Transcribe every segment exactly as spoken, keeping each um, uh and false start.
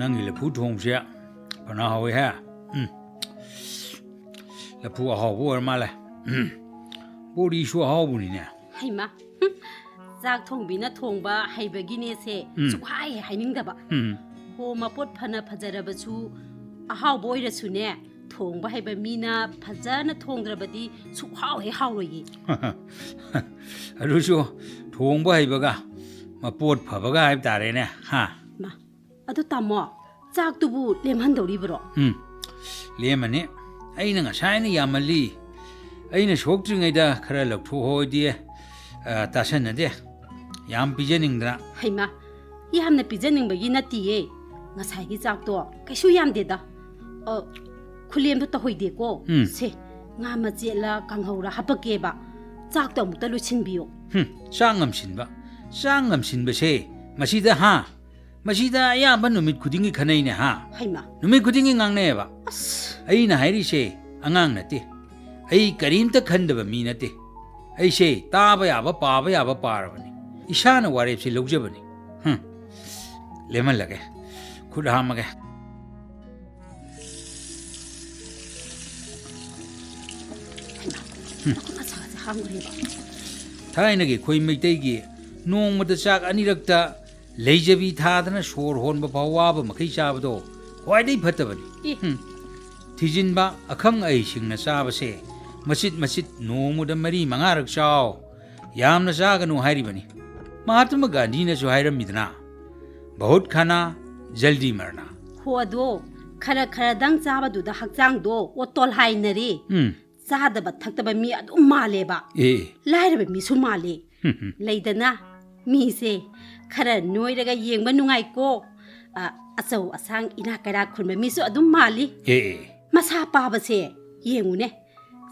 ꯅꯪꯒꯤ ꯂꯐꯨ ꯊꯣꯡꯕꯁꯦ ꯐꯅ ꯍꯥꯎꯋꯦꯍꯦ꯫ ꯎꯝ꯫ ꯂꯐꯨ ꯑꯍꯥꯎꯕ ꯑꯣꯏꯔ ꯃꯥꯜꯂꯦ꯫ ꯎꯝ꯫ ꯕꯣꯔꯤꯁꯨ ꯑꯍꯥꯎꯕꯅꯤꯅꯦ꯫ ꯍꯩꯃꯥ, ꯍꯨꯝ, ꯆꯥꯛ ꯊꯣꯡꯕꯤꯅ ꯊꯣꯡꯕ ꯍꯩꯕꯒꯤꯅꯦꯁꯦ ꯎꯝ꯫ ꯁꯨꯛꯍꯥꯏ ꯍꯦꯛ ꯍꯥꯏꯅꯤꯡꯗꯕ꯫ ꯎꯝ꯫ ꯍꯣ, ꯃꯄꯣꯠ ꯐꯅ ꯐꯖꯔꯕꯁꯨ, ꯑꯍꯥꯎꯕ ꯑꯣꯏꯔꯁꯨꯅꯦ, ꯊꯣꯡꯕ ꯍꯩꯕ ꯃꯤꯅ ꯐꯖꯅ ꯊꯣꯡꯗ꯭ꯔꯕꯗꯤ ꯁꯨꯛꯍꯥꯎ ꯍꯦꯛ ꯍꯥꯎꯔꯣꯏꯌꯦ꯫ ꯑꯗꯨꯁꯨ ꯊꯣꯡꯕ ꯍꯩꯕꯒ ꯃꯄꯣꯠ ꯐꯕꯒ ꯍꯥꯏꯕ ꯇꯥꯔꯦꯅꯦ, ꯍꯥ? ꯃꯥ, ꯑꯗꯨ ꯇꯥꯃꯣ, ꯆꯥꯛꯇꯨꯕꯨ ꯂꯦꯝꯍꯟꯗꯧꯔꯤꯕ꯭ꯔꯣ? ꯎꯝ, ꯂꯦꯝꯃꯅꯤ꯫ ꯑꯩꯅ ꯉꯁꯥꯏꯅ ꯌꯥꯝꯃꯜꯂꯤ, ꯑꯩꯅ ꯁꯣꯛꯇ꯭ꯔꯤꯉꯩꯗ ꯈꯔ ꯂꯧꯊꯣꯛꯍꯧꯗꯤ, ꯑ, ꯇꯥꯁꯟꯅꯗꯦ꯫ ꯌꯥꯝ ꯄꯤꯖꯅꯤꯡꯗꯅ꯫ ꯍꯩꯃꯥ, ꯌꯥꯝꯅ ꯄꯤꯖꯅꯤꯡꯕꯒꯤ ꯅꯠꯇꯤꯌꯦ꯫ ꯉꯁꯥꯏꯒꯤ ꯆꯥꯛꯇꯣ ꯀꯩꯁꯨ ꯌꯥꯝꯗꯦꯗ꯫ ꯑ, ꯈꯨꯂꯦꯝꯗꯣ ꯇꯧꯍꯩꯗꯦꯀꯣ꯫ ꯎꯝ꯫ ꯁꯦ, ꯉꯥ ꯃꯆꯦꯠꯂ ꯀꯥꯡꯍꯧꯔ ꯍꯥꯄꯛꯀꯦꯕ꯫ ꯆꯥꯛꯇꯣ ꯑꯃꯨꯛꯇ ꯂꯣꯏꯁꯤꯟꯕꯤꯌꯣ꯫ ꯍꯨꯝ, ꯆꯥꯛ ꯉꯝꯁꯤꯟꯕ꯫ ꯆꯥꯛ ꯉꯝꯁꯤꯟꯕꯁꯦ ꯃꯁꯤꯗ, ꯍꯥ? ꯃꯁꯤꯗ ꯑꯌꯥꯝꯕ ꯅꯨꯃꯤꯠ ꯈꯨꯗꯤꯡꯒꯤ ꯈꯟꯅꯩꯅꯦ, ꯍꯥ? ꯍꯩꯃꯥ꯫ ꯅꯨꯃꯤꯠ ꯈꯨꯗꯤꯡꯒꯤ ꯉꯥꯡꯅꯩꯌꯦꯕ꯫ ꯑꯁ꯫ ꯑꯩꯅ ꯍꯥꯏꯔꯤꯁꯦ ꯑꯉꯥꯡ ꯅꯠꯇꯦ꯫ ꯑꯩ ꯀꯔꯤꯝꯇ ꯈꯟꯗꯕ ꯃꯤ ꯅꯠꯇꯦ꯫ ꯑꯩꯁꯦ ꯇꯥꯕ ꯌꯥꯕ, ꯄꯥꯕ ꯌꯥꯕ ꯄꯥꯔꯕꯅꯤ꯫ ꯏꯁꯥꯅ ꯋꯥꯔꯦꯞꯁꯦ ꯂꯧꯖꯕꯅꯤ꯫ ꯍꯨꯝ꯫ ꯂꯦꯝꯍꯜꯂꯒꯦ꯫ ꯈꯨꯠ ꯍꯥꯝꯃꯒꯦ꯫ ꯍꯩꯃꯥ, ꯃꯈꯨꯠ ꯃꯁꯥꯁꯦ ꯍꯥꯝꯈ꯭ꯔꯦꯕ꯫ ꯊꯥꯏꯅꯒꯤ ꯑꯩꯈꯣꯏ ꯃꯩꯇꯩꯒꯤ ꯅꯣꯡꯃꯗ ꯆꯥꯛ ꯑꯅꯤꯔꯛꯇ ꯂꯩꯖꯕꯤ ꯊꯥꯗꯅ ꯁꯣꯔ ꯍꯣꯟꯕ ꯐꯥꯎ ꯋꯥꯕ ꯃꯈꯩ ꯆꯥꯕꯗꯣ ꯈ꯭ꯋꯥꯏꯗꯒꯤ ꯐꯠꯇꯕꯅꯤ꯫ ꯑꯦ꯫ ꯍꯨꯝ꯫ ꯊꯤꯖꯤꯟꯕ ꯑꯈꯪ ꯑꯍꯩꯁꯤꯡꯅ ꯆꯥꯕꯁꯦ ꯃꯆꯤꯠ ꯃꯆꯤꯠ ꯅꯣꯡꯃꯗ ꯃꯔꯤ ꯃꯉꯥꯔꯛ ꯆꯥꯎ, ꯌꯥꯝꯅ ꯆꯥꯒꯅꯨ ꯍꯥꯏꯔꯤꯕꯅꯤ꯫ ꯃꯍꯥꯇꯃ ꯒꯥꯟꯙꯤꯅꯁꯨ ꯍꯥꯏꯔꯝꯃꯤꯗꯅ, "ꯕꯍꯨꯠ ꯈꯥꯅꯥ, ꯖꯜꯗꯤ ꯃꯔꯅꯥ"꯫ ꯍꯣ, ꯑꯗꯣ ꯈꯔ ꯈꯔꯗꯪ ꯆꯥꯕꯗꯨꯗ ꯍꯛꯆꯥꯡꯗꯣ ꯑꯣꯇꯣꯜ ꯍꯥꯏꯅꯔꯦ꯫ ꯎꯝ꯫ ꯆꯥꯗꯕ ꯊꯛꯇꯕ ꯃꯤ ꯑꯗꯨꯝ ꯃꯥꯜꯂꯦꯕ꯫ ꯑꯦ꯫ ꯂꯥꯏꯔꯕ ꯃꯤꯁꯨ ꯃꯥꯜꯂꯦ꯫ ꯍꯝ, ꯍꯝ꯫ ꯂꯩꯗꯅ, ꯃꯤꯁꯦ ꯈꯔ ꯅꯣꯏꯔꯒ ꯌꯦꯡꯕ ꯅꯨꯡꯉꯥꯏꯀꯣ, ꯑ, ꯑꯆꯧ ꯑꯁꯥꯡ ꯏꯅꯥꯛ ꯀꯩꯔꯥꯛ ꯈꯨꯟꯕ ꯃꯤꯁꯨ ꯑꯗꯨꯝ ꯃꯥꯜꯂꯤ꯫ ꯑꯦ, ꯑꯦ꯫ ꯃꯁꯥ ꯄꯥꯕꯁꯦ ꯌꯦꯡꯉꯨꯅꯦ,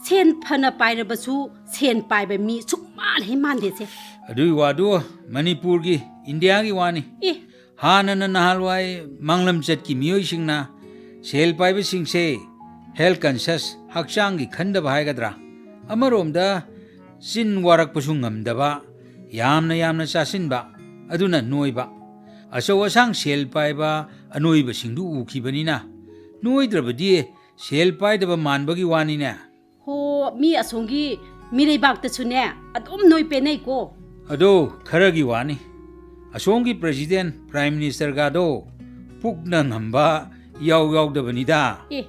ꯁꯦꯟ ꯐꯅ ꯄꯥꯏꯔꯕꯁꯨ ꯁꯦꯟ ꯄꯥꯏꯕ ꯃꯤ ꯁꯨꯛꯃꯥꯜ ꯍꯦꯛ ꯃꯥꯟꯗꯦꯁꯦ꯫ ꯑꯗꯨꯒꯤ ꯋꯥꯗꯨ ꯃꯅꯤꯄꯨꯔꯒꯤ, ꯏꯟꯗꯤꯌꯥꯒꯤ ꯋꯥꯅꯤ꯫ ꯑꯦ꯫ ꯍꯥꯟꯅꯅ ꯅꯍꯥꯟꯋꯥꯏ ꯃꯥꯡꯂꯝꯆꯠꯀꯤ ꯃꯤꯑꯣꯏꯁꯤꯡꯅ ꯁꯦꯜ ꯄꯥꯏꯕꯁꯤꯡꯁꯦ health conscious, ꯍꯛꯆꯥꯡꯒꯤ ꯈꯟꯗꯕ ꯍꯥꯏꯒꯗ꯭ꯔꯥ, ꯑꯃꯔꯣꯝꯗ ꯆꯤꯟ ꯋꯥꯔꯛꯄꯁꯨ ꯉꯝꯗꯕ, ꯌꯥꯝꯅ ꯌꯥꯝꯅ ꯆꯥꯁꯤꯟꯕ, ꯑꯗꯨꯅ ꯅꯣꯏꯕ꯫ ꯑꯆꯧ ꯑꯁꯥꯡ ꯁꯦꯜ ꯄꯥꯏꯕ ꯑꯅꯣꯏꯕꯁꯤꯡꯗꯨ ꯎꯈꯤꯕꯅꯤꯅ꯫ ꯅꯣꯏꯗ꯭ꯔꯕꯗꯤ ꯁꯦꯜ ꯄꯥꯏꯗꯕ ꯃꯥꯟꯕꯒꯤ ꯋꯥꯅꯤꯅꯦ꯫ ꯍꯣ, ꯃꯤ ꯑꯁꯣꯝꯒꯤ ꯃꯤꯔꯩꯕꯥꯛꯇꯁꯨꯅꯦ ꯑꯗꯨꯝ ꯅꯣꯏ ꯄꯦꯟꯅꯩꯀꯣ꯫ ꯑꯗꯣ ꯈꯔꯒꯤ ꯋꯥꯅꯤ꯫ ꯑꯁꯣꯝꯒꯤ ꯄ꯭ꯔꯦꯁꯤꯗꯦꯟ, ꯄ꯭ꯔꯥꯏꯝ ꯃꯤꯅꯤꯁꯇꯔꯒꯗꯣ ꯄꯨꯛꯅ ꯉꯝꯕ ꯏꯌꯥꯎ ꯌꯥꯎꯗꯕꯅꯤꯗ꯫ ꯑꯦ꯫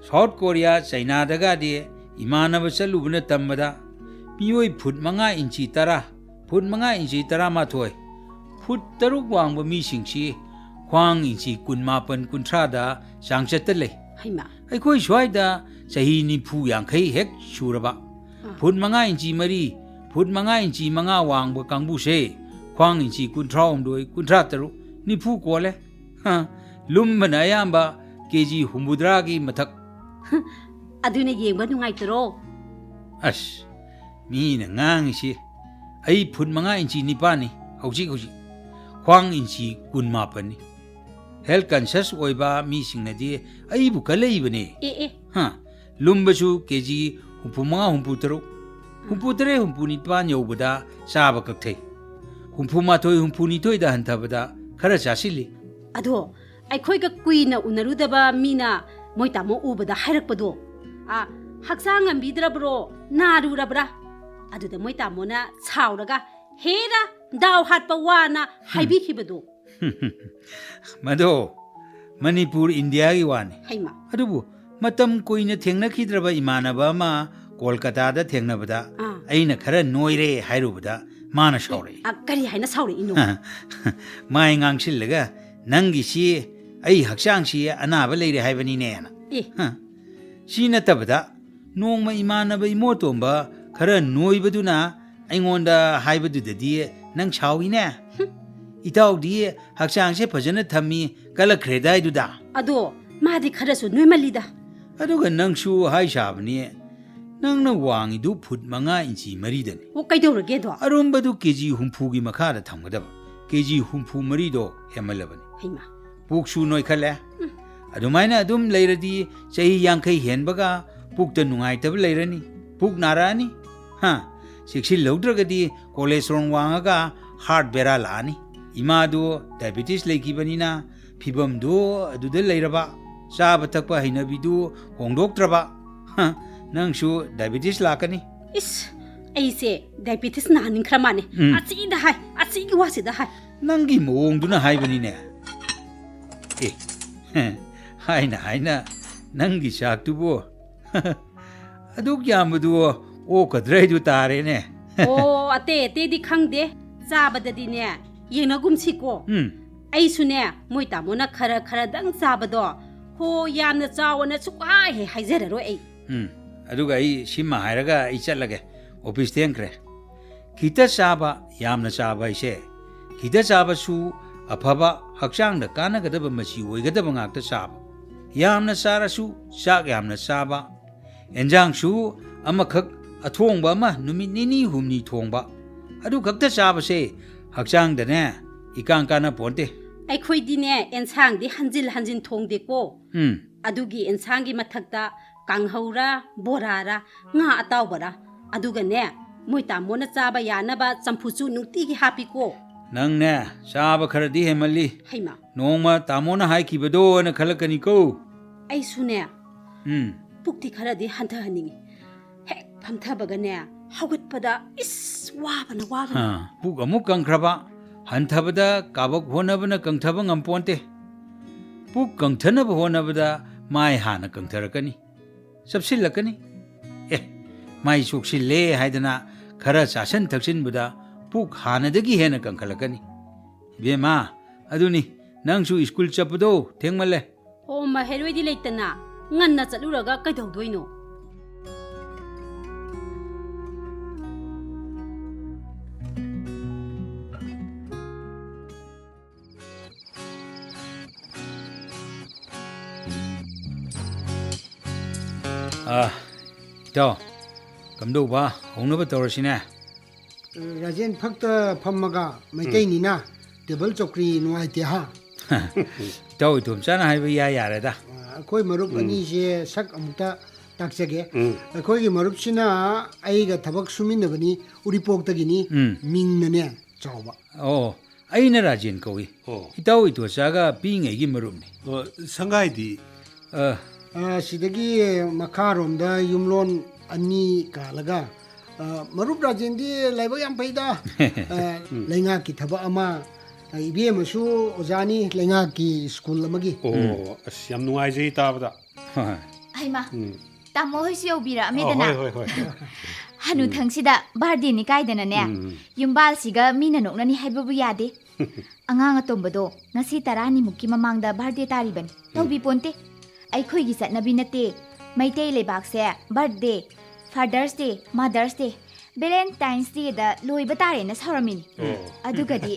ꯁꯥꯎꯠ ꯀꯣꯔꯤꯌꯥ, ꯆꯩꯅꯥꯗꯒꯗꯤ ꯏꯃꯥꯟꯅꯕ ꯆꯠꯂꯨꯕꯅ ꯇꯝꯕꯗ ꯃꯤꯑꯣꯏ ꯐꯨꯠ ꯃꯉꯥ ꯏꯟꯆꯤ ꯇꯔꯥ, ꯐꯨꯠ ꯃꯉꯥ ꯏꯟꯆꯤ ꯇꯔꯥꯃꯥꯊꯣꯏ, ꯐꯨꯠ ꯇꯔꯨꯛ ꯋꯥꯡꯕ ꯃꯤꯁꯤꯡꯁꯤ ꯈ꯭ꯋꯥꯡ ꯏꯟꯆꯤ ꯀꯨꯟꯃꯥꯄꯟ ꯀꯨꯟꯊ꯭ꯔꯥꯗ ꯆꯥꯡꯆꯠꯇ ꯂꯩ꯫ ꯍꯩꯃꯥ꯫ ꯑꯩꯈꯣꯏ ꯁ꯭ꯋꯥꯏꯗ ꯆꯍꯤ ꯅꯤꯐꯨ ꯌꯥꯡꯈꯩ ꯍꯦꯛ ꯁꯨꯔꯕ, ꯑꯥ꯫ ꯐꯨꯠ ꯃꯉꯥ ꯏꯟꯆꯤ ꯃꯔꯤ, ꯐꯨꯠ ꯃꯉꯥ ꯏꯟꯆꯤ ꯃꯉꯥ ꯋꯥꯡꯕ ꯀꯥꯡꯕꯨꯁꯦ ꯈ꯭ꯋꯥꯡ ꯏꯟꯆꯤ ꯀꯨꯟꯊ꯭ꯔꯥ ꯍꯨꯝꯗꯣꯏ, ꯀꯨꯟꯊ꯭ꯔꯥ ꯇꯔꯨꯛ, ꯅꯤꯐꯨ ꯀꯣꯜꯂꯦ꯫ ꯍ, ꯂꯨꯝꯕꯅ ꯑꯌꯥꯝꯕ ꯀꯦ ꯖꯤ ꯍꯨꯝꯐꯨꯇꯔꯥꯒꯤ ꯃꯊꯛ꯫ ꯑꯗꯨꯅ ꯌꯦꯡꯕ ꯅꯨꯡꯉꯥꯏꯇꯔꯣ? ꯑꯁ, ꯃꯤꯅ ꯉꯥꯡꯉꯤꯁꯤ ꯑꯩ ꯐꯨꯠ ꯃꯉꯥ ꯏꯟꯆꯤ ꯅꯤꯄꯥꯟꯅꯤ ꯍꯧꯖꯤꯛ ꯍꯧꯖꯤꯛ, ꯈ꯭ꯋꯥꯡ ꯏꯟꯆꯤ ꯀꯨꯟꯃꯥꯄꯟꯅꯤ꯫ ꯍꯦꯜꯊ ꯀꯟꯁꯤꯌꯁ ꯑꯣꯏꯕ ꯃꯤꯁꯤꯡꯅꯗꯤ ꯑꯩꯕꯨ ꯀꯜꯂꯛꯏꯕꯅꯦ꯫ ꯑꯦ, ꯑꯦ꯫ ꯍꯥ, ꯂꯨꯝꯕꯁꯨ ꯀꯦ ꯖꯤ ꯍꯨꯝꯐꯨ ꯃꯉꯥ, ꯍꯨꯝꯐꯨ ꯇꯔꯨꯛ, ꯍꯨꯝꯐꯨ ꯇꯔꯦꯠ, ꯍꯨꯝꯐꯨ ꯅꯤꯄꯥꯟ ꯌꯧꯕꯗ ꯆꯥꯕ ꯀꯛꯊꯩ꯫ ꯍꯨꯝꯐꯨ ꯃꯥꯊꯣꯏ, ꯍꯨꯝꯐꯨ ꯅꯤꯊꯣꯏꯗ ꯍꯟꯊꯕꯗ ꯈꯔ ꯆꯥꯁꯤꯜꯂꯤ꯫ ꯑꯗꯣ ꯑꯩꯈꯣꯏꯒ ꯀꯨꯏꯅ ꯎꯅꯔꯨꯗꯕ ꯃꯤꯅ ꯃꯣꯏ ꯇꯥꯃꯣ ꯎꯕꯗ ꯍꯥꯏꯔꯛꯄꯗꯣ, "ꯑ, ꯍꯛꯆꯥꯡ ꯉꯝꯕꯤꯗ꯭ꯔꯕ꯭ꯔꯣ? ꯅꯥꯔꯨꯔꯕ꯭ꯔꯥ?" ꯑꯗꯨꯗ ꯃꯣꯏ ꯇꯥꯃꯣꯅ ꯁꯥꯎꯔꯒ, "ꯍꯦꯔꯥ, ꯗꯥꯎ ꯍꯥꯠꯄ ꯋꯥꯅ" ꯍꯥꯏꯕꯤꯈꯤꯕꯗꯣ꯫ ꯃꯗꯣ ꯃꯅꯤꯄꯨꯔ, ꯏꯟꯗꯤꯌꯥꯒꯤ ꯋꯥꯅꯤ꯫ ꯍꯩꯃꯥ꯫ ꯑꯗꯨꯕꯨ ꯃꯇꯝ ꯀꯨꯏꯅ ꯊꯦꯡꯅꯈꯤꯗ꯭ꯔꯕ ꯏꯃꯥꯟꯅꯕ ꯑꯃ ꯀꯣꯜꯀꯇꯥꯗ ꯊꯦꯡꯅꯕꯗ ꯑꯥ꯫ ꯑꯩꯅ ꯈꯔ ꯅꯣꯏꯔꯦ ꯍꯥꯏꯔꯨꯕꯗ ꯃꯥꯅ ꯁꯥꯎꯔꯛꯏ꯫ ꯑ, ꯀꯔꯤ ꯍꯥꯏꯅ ꯁꯥꯎꯔꯛꯏꯅꯣ? ꯃꯥꯏ ꯉꯥꯡꯁꯤꯜꯂꯒ, "ꯅꯪꯒꯤꯁꯤ ꯑꯩ ꯍꯛꯆꯥꯡꯁꯤ ꯑꯅꯥꯕ ꯂꯩꯔꯦ ꯍꯥꯏꯕꯅꯤꯅꯦꯅ"꯫ ꯑꯦ꯫ ꯍ꯫ ꯁꯤ ꯅꯠꯇꯕꯗ ꯅꯣꯡꯃ ꯏꯃꯥꯟꯅꯕ ꯏꯃꯣꯇꯣꯝꯕ ꯈꯔ ꯅꯣꯏꯕꯗꯨꯅ ꯑꯩꯉꯣꯟꯗ ꯍꯥꯏꯕꯗꯨꯗꯗꯤ ꯅꯪ ꯁꯥꯎꯏꯅꯦ꯫ "ꯏꯇꯥꯎꯗꯤ ꯍꯛꯆꯥꯡꯁꯦ ꯐꯖꯅ ꯊꯝꯃꯤ, ꯀꯜꯂꯛꯈ꯭ꯔꯦꯗꯥꯏꯗꯨꯗ?" ꯑꯗꯣ ꯃꯥꯗꯤ ꯈꯔꯁꯨ ꯅꯣꯏꯃꯜꯂꯤꯗ꯫ ꯑꯗꯨꯒ ꯅꯪꯁꯨ ꯍꯥꯏ ꯁꯥꯕꯅꯤ, ꯅꯪꯅ ꯋꯥꯡꯉꯤꯗꯨ ꯐꯨꯠ ꯃꯉꯥ ꯏꯟꯆꯤ ꯃꯔꯤꯗꯅꯤ꯫ ꯑꯣ, ꯀꯩꯗꯧꯔꯒꯦ ꯑꯗꯣ? ꯑꯔꯨꯝꯕꯗꯨ ꯀꯦ ꯖꯤ ꯍꯨꯝꯐꯨꯒꯤ ꯃꯈꯥꯗ ꯊꯝꯒꯗꯕ꯫ ꯀꯦ ꯖꯤ ꯍꯨꯝꯐꯨ ꯃꯔꯤꯗꯣ ꯍꯦꯟꯃꯜꯂꯕꯅꯤ꯫ ꯍꯩꯃꯥ꯫ ꯄꯨꯛꯁꯨ ꯅꯣꯏꯈꯠꯂꯦ꯫ ꯑꯗꯨꯃꯥꯏꯅ ꯑꯗꯨꯝ ꯂꯩꯔꯗꯤ ꯆꯍꯤ ꯌꯥꯡꯈꯩ ꯍꯦꯟꯕꯒ ꯄꯨꯛꯇ ꯅꯨꯡꯉꯥꯏꯇꯕ ꯂꯩꯔꯅꯤ, ꯄꯨꯛ ꯅꯥꯔꯛꯑꯅꯤ꯫ ꯍꯥ, ꯆꯦꯛꯁꯤꯜꯍꯧꯗ꯭ꯔꯒꯗꯤ ꯀꯣꯂꯦꯁꯇ꯭ꯔꯣꯜ ꯋꯥꯡꯉꯒ ꯍꯥꯔꯠ ꯕꯦꯔꯥ ꯂꯥꯛꯑꯅꯤ꯫ ꯏꯃꯥꯗꯨ ꯗꯥꯏꯕꯦꯇꯤꯁ ꯂꯩꯈꯤꯕꯅꯤꯅ ꯐꯤꯕꯝꯗꯨ ꯑꯗꯨꯗ ꯂꯩꯔꯕ, ꯆꯥꯕ ꯊꯛꯄ ꯍꯩꯅꯕꯤꯗꯨ ꯍꯣꯡꯗꯣꯛꯇ꯭ꯔꯕ, ꯍ, ꯅꯪꯁꯨ ꯗꯥꯏꯕꯦꯇꯤꯁ ꯂꯥꯛꯀꯅꯤ꯫ ꯏꯁ, ꯑꯩꯁꯦ ꯗꯥꯏꯕꯦꯇꯤꯁ ꯅꯥꯍꯟꯅꯤꯡꯈ꯭ꯔ ꯃꯥꯅꯦ꯫ ꯎꯝ꯫ ꯑꯁꯤꯗ ꯍꯥꯏ, ꯑꯁꯤꯒꯤ ꯋꯥꯁꯤꯗ ꯍꯥꯏ꯫ ꯅꯪꯒꯤ ꯃꯑꯣꯡꯗꯨꯅ ꯍꯥꯏꯕꯅꯤꯅꯦ꯫ ꯑꯦ, ꯍꯥꯏꯅ ꯍꯥꯏꯅ ꯅꯪꯒꯤ ꯆꯥꯛꯇꯨꯕꯨ ꯑꯗꯨꯛ ꯌꯥꯝꯕꯗꯨ ꯑꯣꯛꯀꯗ꯭ꯔꯥ ꯍꯥꯏꯗꯨ ꯇꯥꯔꯦꯅꯦ꯫ ꯑꯣ, ꯑꯇꯩ ꯑꯇꯩꯗꯤ ꯈꯪꯗꯦ꯫ ꯆꯥꯕꯗꯗꯤꯅꯦ, ꯌꯦꯡꯅꯒꯨꯝꯁꯤꯀꯣ꯫ ꯎꯝ꯫ ꯑꯩꯁꯨꯅꯦ, ꯃꯣꯏ ꯇꯥꯃꯣꯅ ꯈꯔ ꯈꯔꯗꯪ ꯆꯥꯕꯗꯣ, ꯍꯣ, ꯌꯥꯝꯅ ꯆꯥꯎꯑꯅ ꯁꯨꯛꯍꯥꯏ ꯍꯦꯛ ꯍꯥꯏꯖꯔꯔꯣꯏ ꯑꯩ꯫ ꯎꯝ, ꯑꯗꯨꯒ ꯑꯩ ꯁꯤꯃ ꯍꯥꯏꯔꯒ ꯑꯩ ꯆꯠꯂꯒꯦ꯫ ꯑꯣꯐꯤꯁ ꯊꯦꯡꯈ꯭ꯔꯦ꯫ ꯈꯤꯇ ꯆꯥꯕ, ꯌꯥꯝꯅ ꯆꯥꯕ ꯍꯥꯏꯁꯦ, ꯈꯤꯇ ꯆꯥꯕꯁꯨ ꯑꯐꯕ, ꯍꯛꯆꯥꯡꯗ ꯀꯥꯟꯅꯒꯗꯕ ꯃꯆꯤ ꯑꯣꯏꯒꯗꯕ ꯉꯥꯛꯇ ꯆꯥꯕ꯫ ꯌꯥꯝꯅ ꯆꯥꯔꯁꯨ ꯆꯥꯛ ꯌꯥꯝꯅ ꯆꯥꯕ, ꯑꯦꯟꯖꯥꯡꯁꯨ ꯑꯃꯈꯛ, ꯑꯊꯣꯡꯕ ꯑꯃ ꯅꯨꯃꯤꯠ ꯅꯤꯅꯤ ꯍꯨꯝꯅꯤ ꯊꯣꯡꯕ, ꯑꯗꯨ ꯈꯛꯇ ꯆꯥꯕꯁꯦ ꯍꯛꯆꯥꯡꯗꯅꯦ ꯏꯀꯥꯟ ꯀꯥꯟꯅ ꯄꯣꯟꯇꯦ꯫ ꯑꯩꯈꯣꯏꯗꯤꯅꯦ, ꯑꯦꯟꯁꯥꯡꯗꯤ ꯍꯟꯖꯤꯜ ꯍꯟꯖꯤꯜ ꯊꯣꯡꯗꯦꯀꯣ꯫ ꯎꯝ꯫ ꯑꯗꯨꯒꯤ ꯑꯦꯟꯁꯥꯡꯒꯤ ꯃꯊꯛꯇ ꯀꯥꯡꯍꯧꯔ, ꯕꯣꯔꯥꯔ, ꯉꯥ ꯑꯇꯥꯎꯕꯔ, ꯑꯗꯨꯒꯅꯦ, ꯃꯣꯏ ꯇꯥꯃꯣꯅ ꯆꯥꯕ ꯌꯥꯅꯕ ꯆꯝꯐꯨꯠꯁꯨ ꯅꯨꯡꯇꯤꯒꯤ ꯍꯥꯞꯄꯤꯀꯣ꯫ ꯅꯪꯅꯦ, ꯆꯥꯕ ꯈꯔꯗꯤ ꯍꯦꯟꯃꯜꯂꯤ꯫ ꯍꯩꯃꯥ꯫ ꯅꯣꯡꯃ ꯇꯥꯃꯣꯅ ꯍꯥꯏꯈꯤꯕꯗꯣꯅ ꯈꯜꯂꯛꯀꯅꯤꯀꯣ꯫ ꯑꯩꯁꯨꯅꯦ, ꯎꯝ꯫ ꯄꯨꯛꯇꯤ ꯈꯔꯗꯤ ꯍꯟꯊꯍꯟꯅꯤꯡꯉꯤ꯫ ꯍꯦꯛ ꯐꯝꯊꯕꯒꯅꯦ, ꯍꯧꯒꯠꯄꯗ ꯏꯁ, ꯋꯥꯕꯅ, ꯋꯥꯕꯅ꯫ ꯍꯥ, ꯄꯨꯛ ꯑꯃꯨꯛ ꯀꯪꯈ꯭ꯔꯕ, ꯍꯟꯊꯕꯗ ꯀꯥꯕꯛ ꯍꯣꯠꯅꯕꯅ ꯀꯪꯊꯕ ꯉꯝꯄꯣꯟꯇꯦ꯫ ꯄꯨꯛ ꯀꯪꯊꯅꯕ ꯍꯣꯠꯅꯕꯗ ꯃꯥꯏ ꯍꯥꯟꯅ ꯀꯪꯊꯔꯛꯀꯅꯤ, ꯆꯞꯁꯤꯜꯂꯛꯀꯅꯤ꯫ ꯑꯦ, ꯃꯥꯏ ꯆꯣꯛꯁꯤꯜꯂꯦ ꯍꯥꯏꯗꯅ ꯈꯔ ꯆꯥꯁꯤꯟ ꯊꯛꯆꯤꯟꯕꯗ ꯄꯨꯛ ꯍꯥꯟꯅꯗꯒꯤ ꯍꯦꯟꯅ ꯀꯪꯈꯠꯂꯛꯀꯅꯤ꯫ ꯏꯕꯦꯝꯃ, ꯑꯗꯨꯅꯤ, ꯅꯪꯁꯨ ꯁ꯭ꯀꯨꯜ ꯆꯠꯄꯗꯣ ꯊꯦꯡꯃꯜꯂꯦ꯫ ꯑꯣ, ꯃꯍꯩꯔꯣꯏꯗꯤ ꯂꯩꯇꯅ ꯉꯟꯅ ꯆꯠꯂꯨꯔꯒ ꯀꯩꯗꯧꯗꯣꯏꯅꯣ? ꯑꯥ, ꯏꯇꯥꯎ, ꯀꯝꯗꯧꯕ? ꯍꯧꯅꯕ ꯇꯧꯔꯁꯤꯅꯦ꯫ ꯔꯥꯖꯦꯟ, ꯐꯛꯇ ꯐꯝꯃꯒ ꯃꯩꯇꯩꯅꯤꯅ ꯇꯦꯕꯜ ꯆꯧꯀ꯭ꯔꯤ ꯅꯨꯡꯉꯥꯏꯇꯦ ꯍꯥ? ꯏꯇꯥꯎ ꯏꯇꯣꯝꯆꯥꯅ ꯍꯥꯏꯕ ꯏꯌꯥ ꯌꯥꯔꯦꯗ꯫ ꯑꯩꯈꯣꯏ ꯃꯔꯨꯞ ꯎꯝ꯫ ꯑꯅꯤꯁꯦ ꯁꯛ ꯑꯃꯨꯛꯇ ꯇꯥꯛꯆꯒꯦ꯫ ꯎꯝ꯫ ꯑꯩꯈꯣꯏꯒꯤ ꯃꯔꯨꯞꯁꯤꯅ ꯑꯩꯒ ꯊꯕꯛ ꯁꯨꯃꯤꯟꯅꯕꯅꯤ, ꯎꯔꯤꯄꯣꯛꯇꯒꯤꯅꯤ, ꯎꯝ꯫ ꯃꯤꯡꯅꯅꯦ ꯆꯥꯎꯕ꯫ ꯑꯣ, ꯑꯩꯅ ꯔꯥꯖꯦꯟ ꯀꯧꯏ꯫ ꯑꯣ꯫ ꯏꯇꯥꯎ ꯏꯇꯣꯆꯥꯒ ꯄꯤꯛꯏꯉꯩꯒꯤ ꯃꯔꯨꯞꯅꯤ꯫ ꯑꯣ, ꯁꯪꯒꯥꯏꯗꯤ? ꯑ, ꯑ, ꯁꯤꯗꯒꯤ ꯃꯈꯥꯔꯣꯝꯗ ꯌꯨꯝꯂꯣꯟ ꯑꯅꯤ ꯀꯥꯜꯂꯒ, ꯑ, ꯃꯔꯨꯞ ꯔꯥꯖꯦꯟꯗꯤ ꯂꯥꯏꯕꯛ ꯌꯥꯝ ꯐꯩꯗ꯫ ꯑ, ꯎꯝ꯫ ꯂꯩꯉꯥꯛꯀꯤ ꯊꯕꯛ ꯑꯃ, ꯑ, ꯏꯕꯦꯝꯃꯁꯨ ꯑꯣꯖꯥꯅꯤ ꯂꯩꯉꯥꯛꯀꯤ ꯁ꯭ꯀꯨꯜ ꯑꯃꯒꯤ꯫ ꯑꯣ, ꯎꯝ꯫ ꯑꯁ, ꯌꯥꯝ ꯅꯨꯡꯉꯥꯏꯖꯩ ꯇꯥꯕꯗ꯫ ꯍꯣꯏ꯫ ꯍꯩꯃꯥ, ꯎꯝ꯫ ꯇꯥꯃꯣ ꯍꯣꯏꯁꯨ ꯌꯧꯕꯤꯔꯛꯑꯝꯃꯦꯗꯅ꯫ ꯑ, ꯍꯣꯏ, ꯍꯣꯏ, ꯍꯣꯏ꯫ ꯍꯅꯨꯊꯪꯁꯤꯗ ꯕꯥꯔꯗꯦꯅꯤ ꯀꯥꯏꯗꯅꯅꯦ, ꯎꯝ꯫ ꯌꯨꯝꯕꯥꯜꯁꯤꯒ ꯃꯤꯅ ꯅꯣꯛꯅꯅꯤ ꯍꯥꯏꯕꯕꯨ ꯌꯥꯗꯦ꯫ ꯑꯉꯥꯡ ꯑꯇꯣꯝꯕꯗꯣ ꯉꯁꯤ ꯇꯔꯥꯅꯤꯃꯨꯛꯀꯤ ꯃꯃꯥꯡꯗ ꯕꯥꯔꯗꯦ ꯇꯥꯔꯤꯕꯅꯤ꯫ ꯎꯝ꯫ ꯇꯧꯕꯤ ꯄꯣꯟꯇꯦ꯫ ꯑꯩꯈꯣꯏꯒꯤ ꯆꯠꯅꯕꯤ ꯅꯠꯇꯦ꯫ ꯃꯩꯇꯩ ꯂꯩꯕꯥꯛꯁꯦ ꯕꯥꯔꯗꯦ, ꯐꯥꯗꯔꯁ ꯗꯦ, ꯃꯥꯗꯔꯁ ꯗꯦ, ꯚꯦꯂꯦꯟꯇꯥꯏꯟꯁ ꯗꯦꯗ ꯂꯣꯏꯕ ꯇꯥꯔꯦꯅ ꯁꯥꯎꯔꯝꯃꯤꯅꯤ꯫ ꯑꯣ꯫ ꯑꯗꯨꯒꯗꯤ,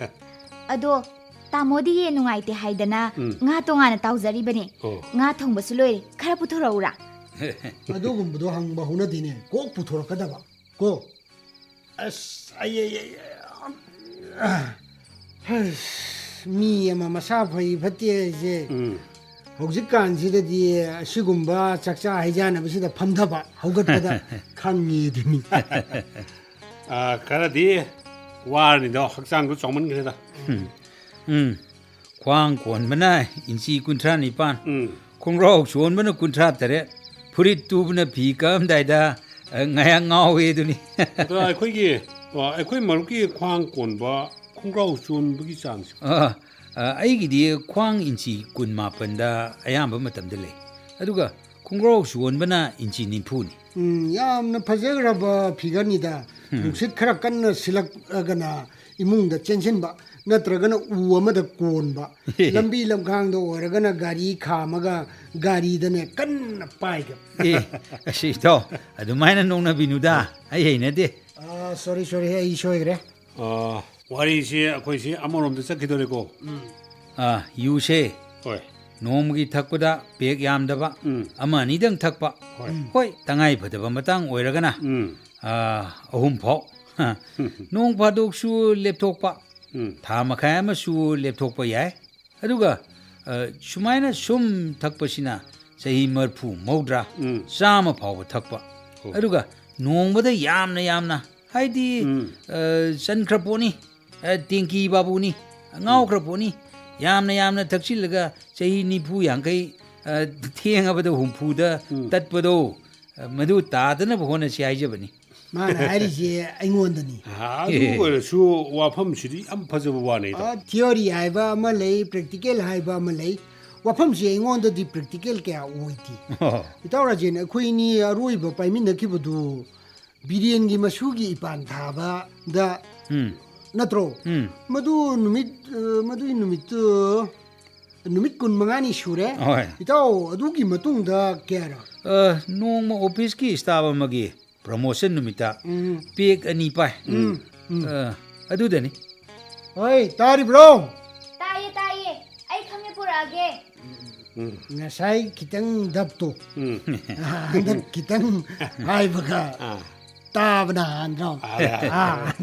ꯑꯗꯣ ꯇꯥꯃꯣꯗꯤ ꯌꯦꯟ ꯅꯨꯡꯉꯥꯏꯇꯦ ꯍꯥꯏꯗꯅ ꯎꯝ꯫ ꯉꯥ ꯇꯣꯉꯥꯟꯅ ꯇꯥꯎꯖꯔꯤꯕꯅꯤ꯫ ꯑꯣ꯫ ꯉꯥ ꯊꯣꯡꯕꯁꯨ ꯂꯣꯏꯔꯦ꯫ ꯈꯔ ꯄꯨꯊꯣꯔꯛꯎꯔꯥ? ꯑꯗꯨꯒꯨꯝꯕꯗꯣ ꯍꯪꯕ ꯍꯧꯅꯗꯦꯅꯦ꯫ ꯀꯣꯛ ꯄꯨꯊꯣꯔꯛꯀꯗꯕ꯫ ꯀꯣ꯫ ꯑꯁ, ꯑꯩ, ꯑꯩ, ꯑꯩ, ꯑ, ꯍꯩꯁ, ꯃꯤ ꯑꯃ ꯃꯁꯥ ꯐꯩ ꯐꯠꯇꯦ ꯍꯥꯏꯁꯦ ꯎꯝ꯫ ꯍꯧꯖꯤꯛꯀꯥꯟꯁꯤꯗꯗꯤ ꯑꯁꯤꯒꯨꯝꯕ ꯆꯥꯛꯆꯥ ꯍꯩꯖꯥꯟꯅꯕꯁꯤꯗ ꯐꯝꯊꯕ, ꯍꯧꯒꯠꯄꯗ ꯈꯪꯉꯦ ꯑꯗꯨꯅꯤ꯫ ꯑ, ꯈꯔꯗꯤ ꯋꯥꯔꯅꯤꯗꯣ, ꯍꯛꯆꯥꯡꯗꯣ ꯆꯥꯎꯃꯟꯈ꯭ꯔꯦꯗ꯫ ꯎꯝ꯫ ꯎꯝ꯫ ꯈ꯭ꯋꯥꯡ ꯀꯣꯟꯕꯅ ꯏꯟꯆꯤ ꯀꯨꯟꯊ꯭ꯔꯥ ꯅꯤꯄꯥꯟ, ꯎꯝ꯫ ꯈꯣꯡꯒ꯭ꯔꯥꯎ ꯆꯣꯟꯕꯅ ꯀꯨꯟꯊ꯭ꯔꯥ ꯇꯔꯦꯠ, ꯐꯨꯔꯤꯠ ꯇꯨꯕꯅ ꯐꯤ ꯀꯛꯑꯝꯗꯥꯏꯗ, ꯑ, ꯉꯥꯏꯍꯥꯛ ꯉꯥꯎꯋꯦ ꯑꯗꯨꯅꯤ꯫ ꯑꯗꯣ ꯑꯩꯈꯣꯏꯒꯤ, ꯑ, ꯑꯩꯈꯣꯏ ꯃꯔꯨꯞꯀꯤ ꯈ꯭ꯋꯥꯡ ꯀꯣꯟꯕ ꯈꯣꯡꯒ꯭ꯔꯥꯎ ꯆꯣꯟꯕꯒꯤ ꯆꯥꯡꯁꯦ? ꯑ, ꯑ, ꯑꯩꯒꯤꯗꯤ ꯈ꯭ꯋꯥꯡ ꯏꯟꯆꯤ ꯀꯨꯟ ꯃꯥꯄꯟꯗ ꯑꯌꯥꯝꯕ ꯃꯇꯝꯗ ꯂꯩ꯫ ꯑꯗꯨꯒ ꯈꯣꯡꯒ꯭ꯔꯥꯎ ꯆꯣꯟꯕꯅ ꯏꯟꯆꯤ ꯅꯤꯐꯨꯅꯤ꯫ ꯎꯝ, ꯌꯥꯝꯅ ꯐꯖꯈ꯭ꯔꯕ ꯐꯤꯒꯔꯅꯤꯗ꯫ ꯎꯝ꯫ ꯅꯨꯡꯁꯤꯠ ꯈꯔ ꯀꯟꯅ ꯁꯤꯜꯂꯛꯑꯒꯅ ꯏꯃꯨꯡꯗ ꯆꯦꯟꯁꯤꯟꯕ, ꯅꯠꯇ꯭ꯔꯒꯅ ꯎ ꯑꯃꯗ ꯀꯣꯟꯕ꯫ ꯂꯝꯕꯤ ꯂꯝꯈꯥꯡꯗ ꯑꯣꯏꯔꯒꯅ ꯒꯥꯔꯤ ꯈꯥꯝꯃꯒ ꯒꯥꯔꯤꯗꯅꯦ ꯀꯟꯅ ꯄꯥꯏꯒ꯫ ꯑꯦ, ꯑꯁꯤ ꯏꯇꯥꯎ, ꯑꯗꯨꯃꯥꯏꯅ ꯅꯣꯛꯅꯕꯤꯅꯨꯗ, ꯑꯩ ꯍꯩꯅꯗꯦ꯫ ꯑꯥ, sorry, sorry, ꯑꯩ ꯁꯣꯏꯈ꯭ꯔꯦ꯫ ꯑꯥ, ꯋꯥꯔꯤꯁꯤ ꯑꯩꯈꯣꯏꯁꯤ ꯑꯃꯔꯣꯝꯗ ꯆꯠꯈꯤꯗꯣꯔꯦꯀꯣ꯫ ꯎꯝ꯫ ꯑꯥ, ꯌꯨꯁꯦ ꯍꯣꯏ꯫ ꯅꯣꯡꯃꯒꯤ ꯊꯛꯄꯗ ꯄꯦꯛ ꯌꯥꯝꯗꯕ, ꯎꯝ꯫ ꯑꯃ ꯑꯅꯤꯗꯪ ꯊꯛꯄ꯫ ꯍꯣꯏ꯫ ꯎꯝ꯫ ꯍꯣꯏ, ꯇꯉꯥꯏ ꯐꯗꯕ ꯃꯇꯥꯡ ꯑꯣꯏꯔꯒꯅ, ꯎꯝ꯫ ꯑꯥ, ꯑꯍꯨꯝ ꯐꯥꯎ꯫ ꯅꯣꯡ ꯐꯥꯗꯣꯛꯁꯨ ꯂꯦꯞꯊꯣꯛꯄ, ꯎꯝ꯫ ꯊꯥ ꯃꯈꯥꯏ ꯑꯃꯁꯨ ꯂꯦꯞꯊꯣꯛꯄ ꯌꯥꯏ꯫ ꯑꯗꯨꯒ, ꯑ, ꯁꯨꯃꯥꯏꯅ ꯁꯨꯝ ꯊꯛꯄꯁꯤꯅ ꯆꯍꯤ ꯃꯔꯐꯨ, ꯃꯧꯗ꯭ꯔꯥ, ꯎꯝ꯫ ꯆꯥꯝꯃ ꯐꯥꯎꯕ ꯊꯛꯄ꯫ ꯍꯣꯏ꯫ ꯑꯗꯨꯒ ꯅꯣꯡꯃꯗ ꯌꯥꯝꯅ ꯌꯥꯝꯅ, ꯍꯥꯏꯗꯤ, ꯎꯝ꯫ ꯑ, ꯆꯟꯈ꯭ꯔ ꯄꯣꯠꯅꯤ꯫ ꯑ, ꯇꯦꯡꯀꯤ ꯕꯥꯕꯨꯅꯤ꯫ ꯉꯥꯎꯈ꯭ꯔ ꯄꯣꯠꯅꯤ꯫ ꯌꯥꯝꯅ ꯌꯥꯝꯅ ꯊꯛꯆꯤꯜꯂꯒ ꯆꯍꯤ ꯅꯤꯐꯨ ꯌꯥꯡꯈꯩ, ꯑ, ꯊꯦꯡꯉꯕꯗ ꯍꯨꯝꯐꯨꯗ ꯎꯝ꯫ ꯇꯠꯄꯗꯣ, ꯑ, ꯃꯗꯨ ꯇꯥꯗꯅꯕ ꯍꯣꯠꯅꯁꯤ ꯍꯥꯏꯖꯕꯅꯤ꯫ ꯃꯥꯅ ꯍꯥꯏꯔꯤꯁꯦ ꯑꯩꯉꯣꯟꯗꯅꯤ꯫ ꯑꯗꯨ ꯑꯦ꯫ ꯑꯣꯏꯔꯁꯨ ꯋꯥꯐꯝꯁꯤꯗꯤ ꯌꯥꯝ ꯐꯖꯕ ꯋꯥꯅꯦ, ꯏꯇꯥꯎ꯫ ꯑ, theory ꯍꯥꯏꯕ ꯑꯃ ꯂꯩ, practical ꯍꯥꯏꯕ ꯑꯃ ꯂꯩ꯫ ꯋꯥꯐꯝꯁꯦ ꯑꯩꯉꯣꯟꯗꯗꯤ practical ꯀꯌꯥ ꯑꯣꯏꯗꯦ꯫ ꯑꯣ꯫ ꯏꯇꯥꯎ ꯔꯥꯖꯦꯟ, ꯑꯩꯈꯣꯏꯅꯤ ꯑꯔꯣꯏꯕ ꯄꯥꯏꯃꯤꯟꯅꯈꯤꯕꯗꯨ ꯕꯤꯔꯦꯟꯒꯤ ꯃꯁꯨꯒꯤ ꯏꯄꯥꯟ ꯊꯥꯕꯗ ꯎꯝ꯫ ꯅꯠꯇ꯭ꯔꯣ? ꯎꯝ꯫ ꯃꯗꯨ ꯅꯨꯃꯤꯠ, ꯑ, ꯃꯗꯨꯒꯤ ꯅꯨꯃꯤꯠꯇꯨ ꯅꯨꯃꯤꯠ ꯀꯨꯟꯃꯉꯥꯅꯤ ꯁꯨꯔꯦ꯫ ꯍꯣꯏ꯫ ꯏꯇꯥꯎ, ꯑꯗꯨꯒꯤ ꯃꯇꯨꯡꯗ ꯀꯌꯥꯔꯣ? ꯑ, ꯅꯣꯡꯃ ꯑꯣꯐꯤꯁꯀꯤ staff ꯑꯃꯒꯤ promotion ꯅꯨꯃꯤꯠꯇ ꯎꯝ꯫ ꯄꯦꯛ ꯑꯅꯤ ꯄꯥꯏ꯫ ꯎꯝ, ꯎꯝ꯫ ꯑ, ꯑꯗꯨꯗꯅꯤ꯫ ꯍꯣꯏ, ꯇꯥꯔꯤꯕ꯭ꯔꯣ? ꯇꯥꯏꯌꯦ, ꯇꯥꯏꯌꯦ꯫ ꯑꯩ ꯈꯪꯉꯦ, ꯄꯨꯔꯛꯑꯒꯦ꯫ ꯎꯝ꯫ ꯉꯁꯥꯏ ꯈꯤꯇꯪ ꯗꯞꯇꯣ꯫ ꯎꯝ꯫ ꯍꯟꯗꯛ ꯈꯤꯇꯪ ꯍꯥꯏꯕꯒ ꯑꯥ꯫ ꯇꯥꯕꯅ ꯍꯥꯟꯗ꯭ꯔꯣ? ꯑꯥ꯫ ꯑꯥ꯫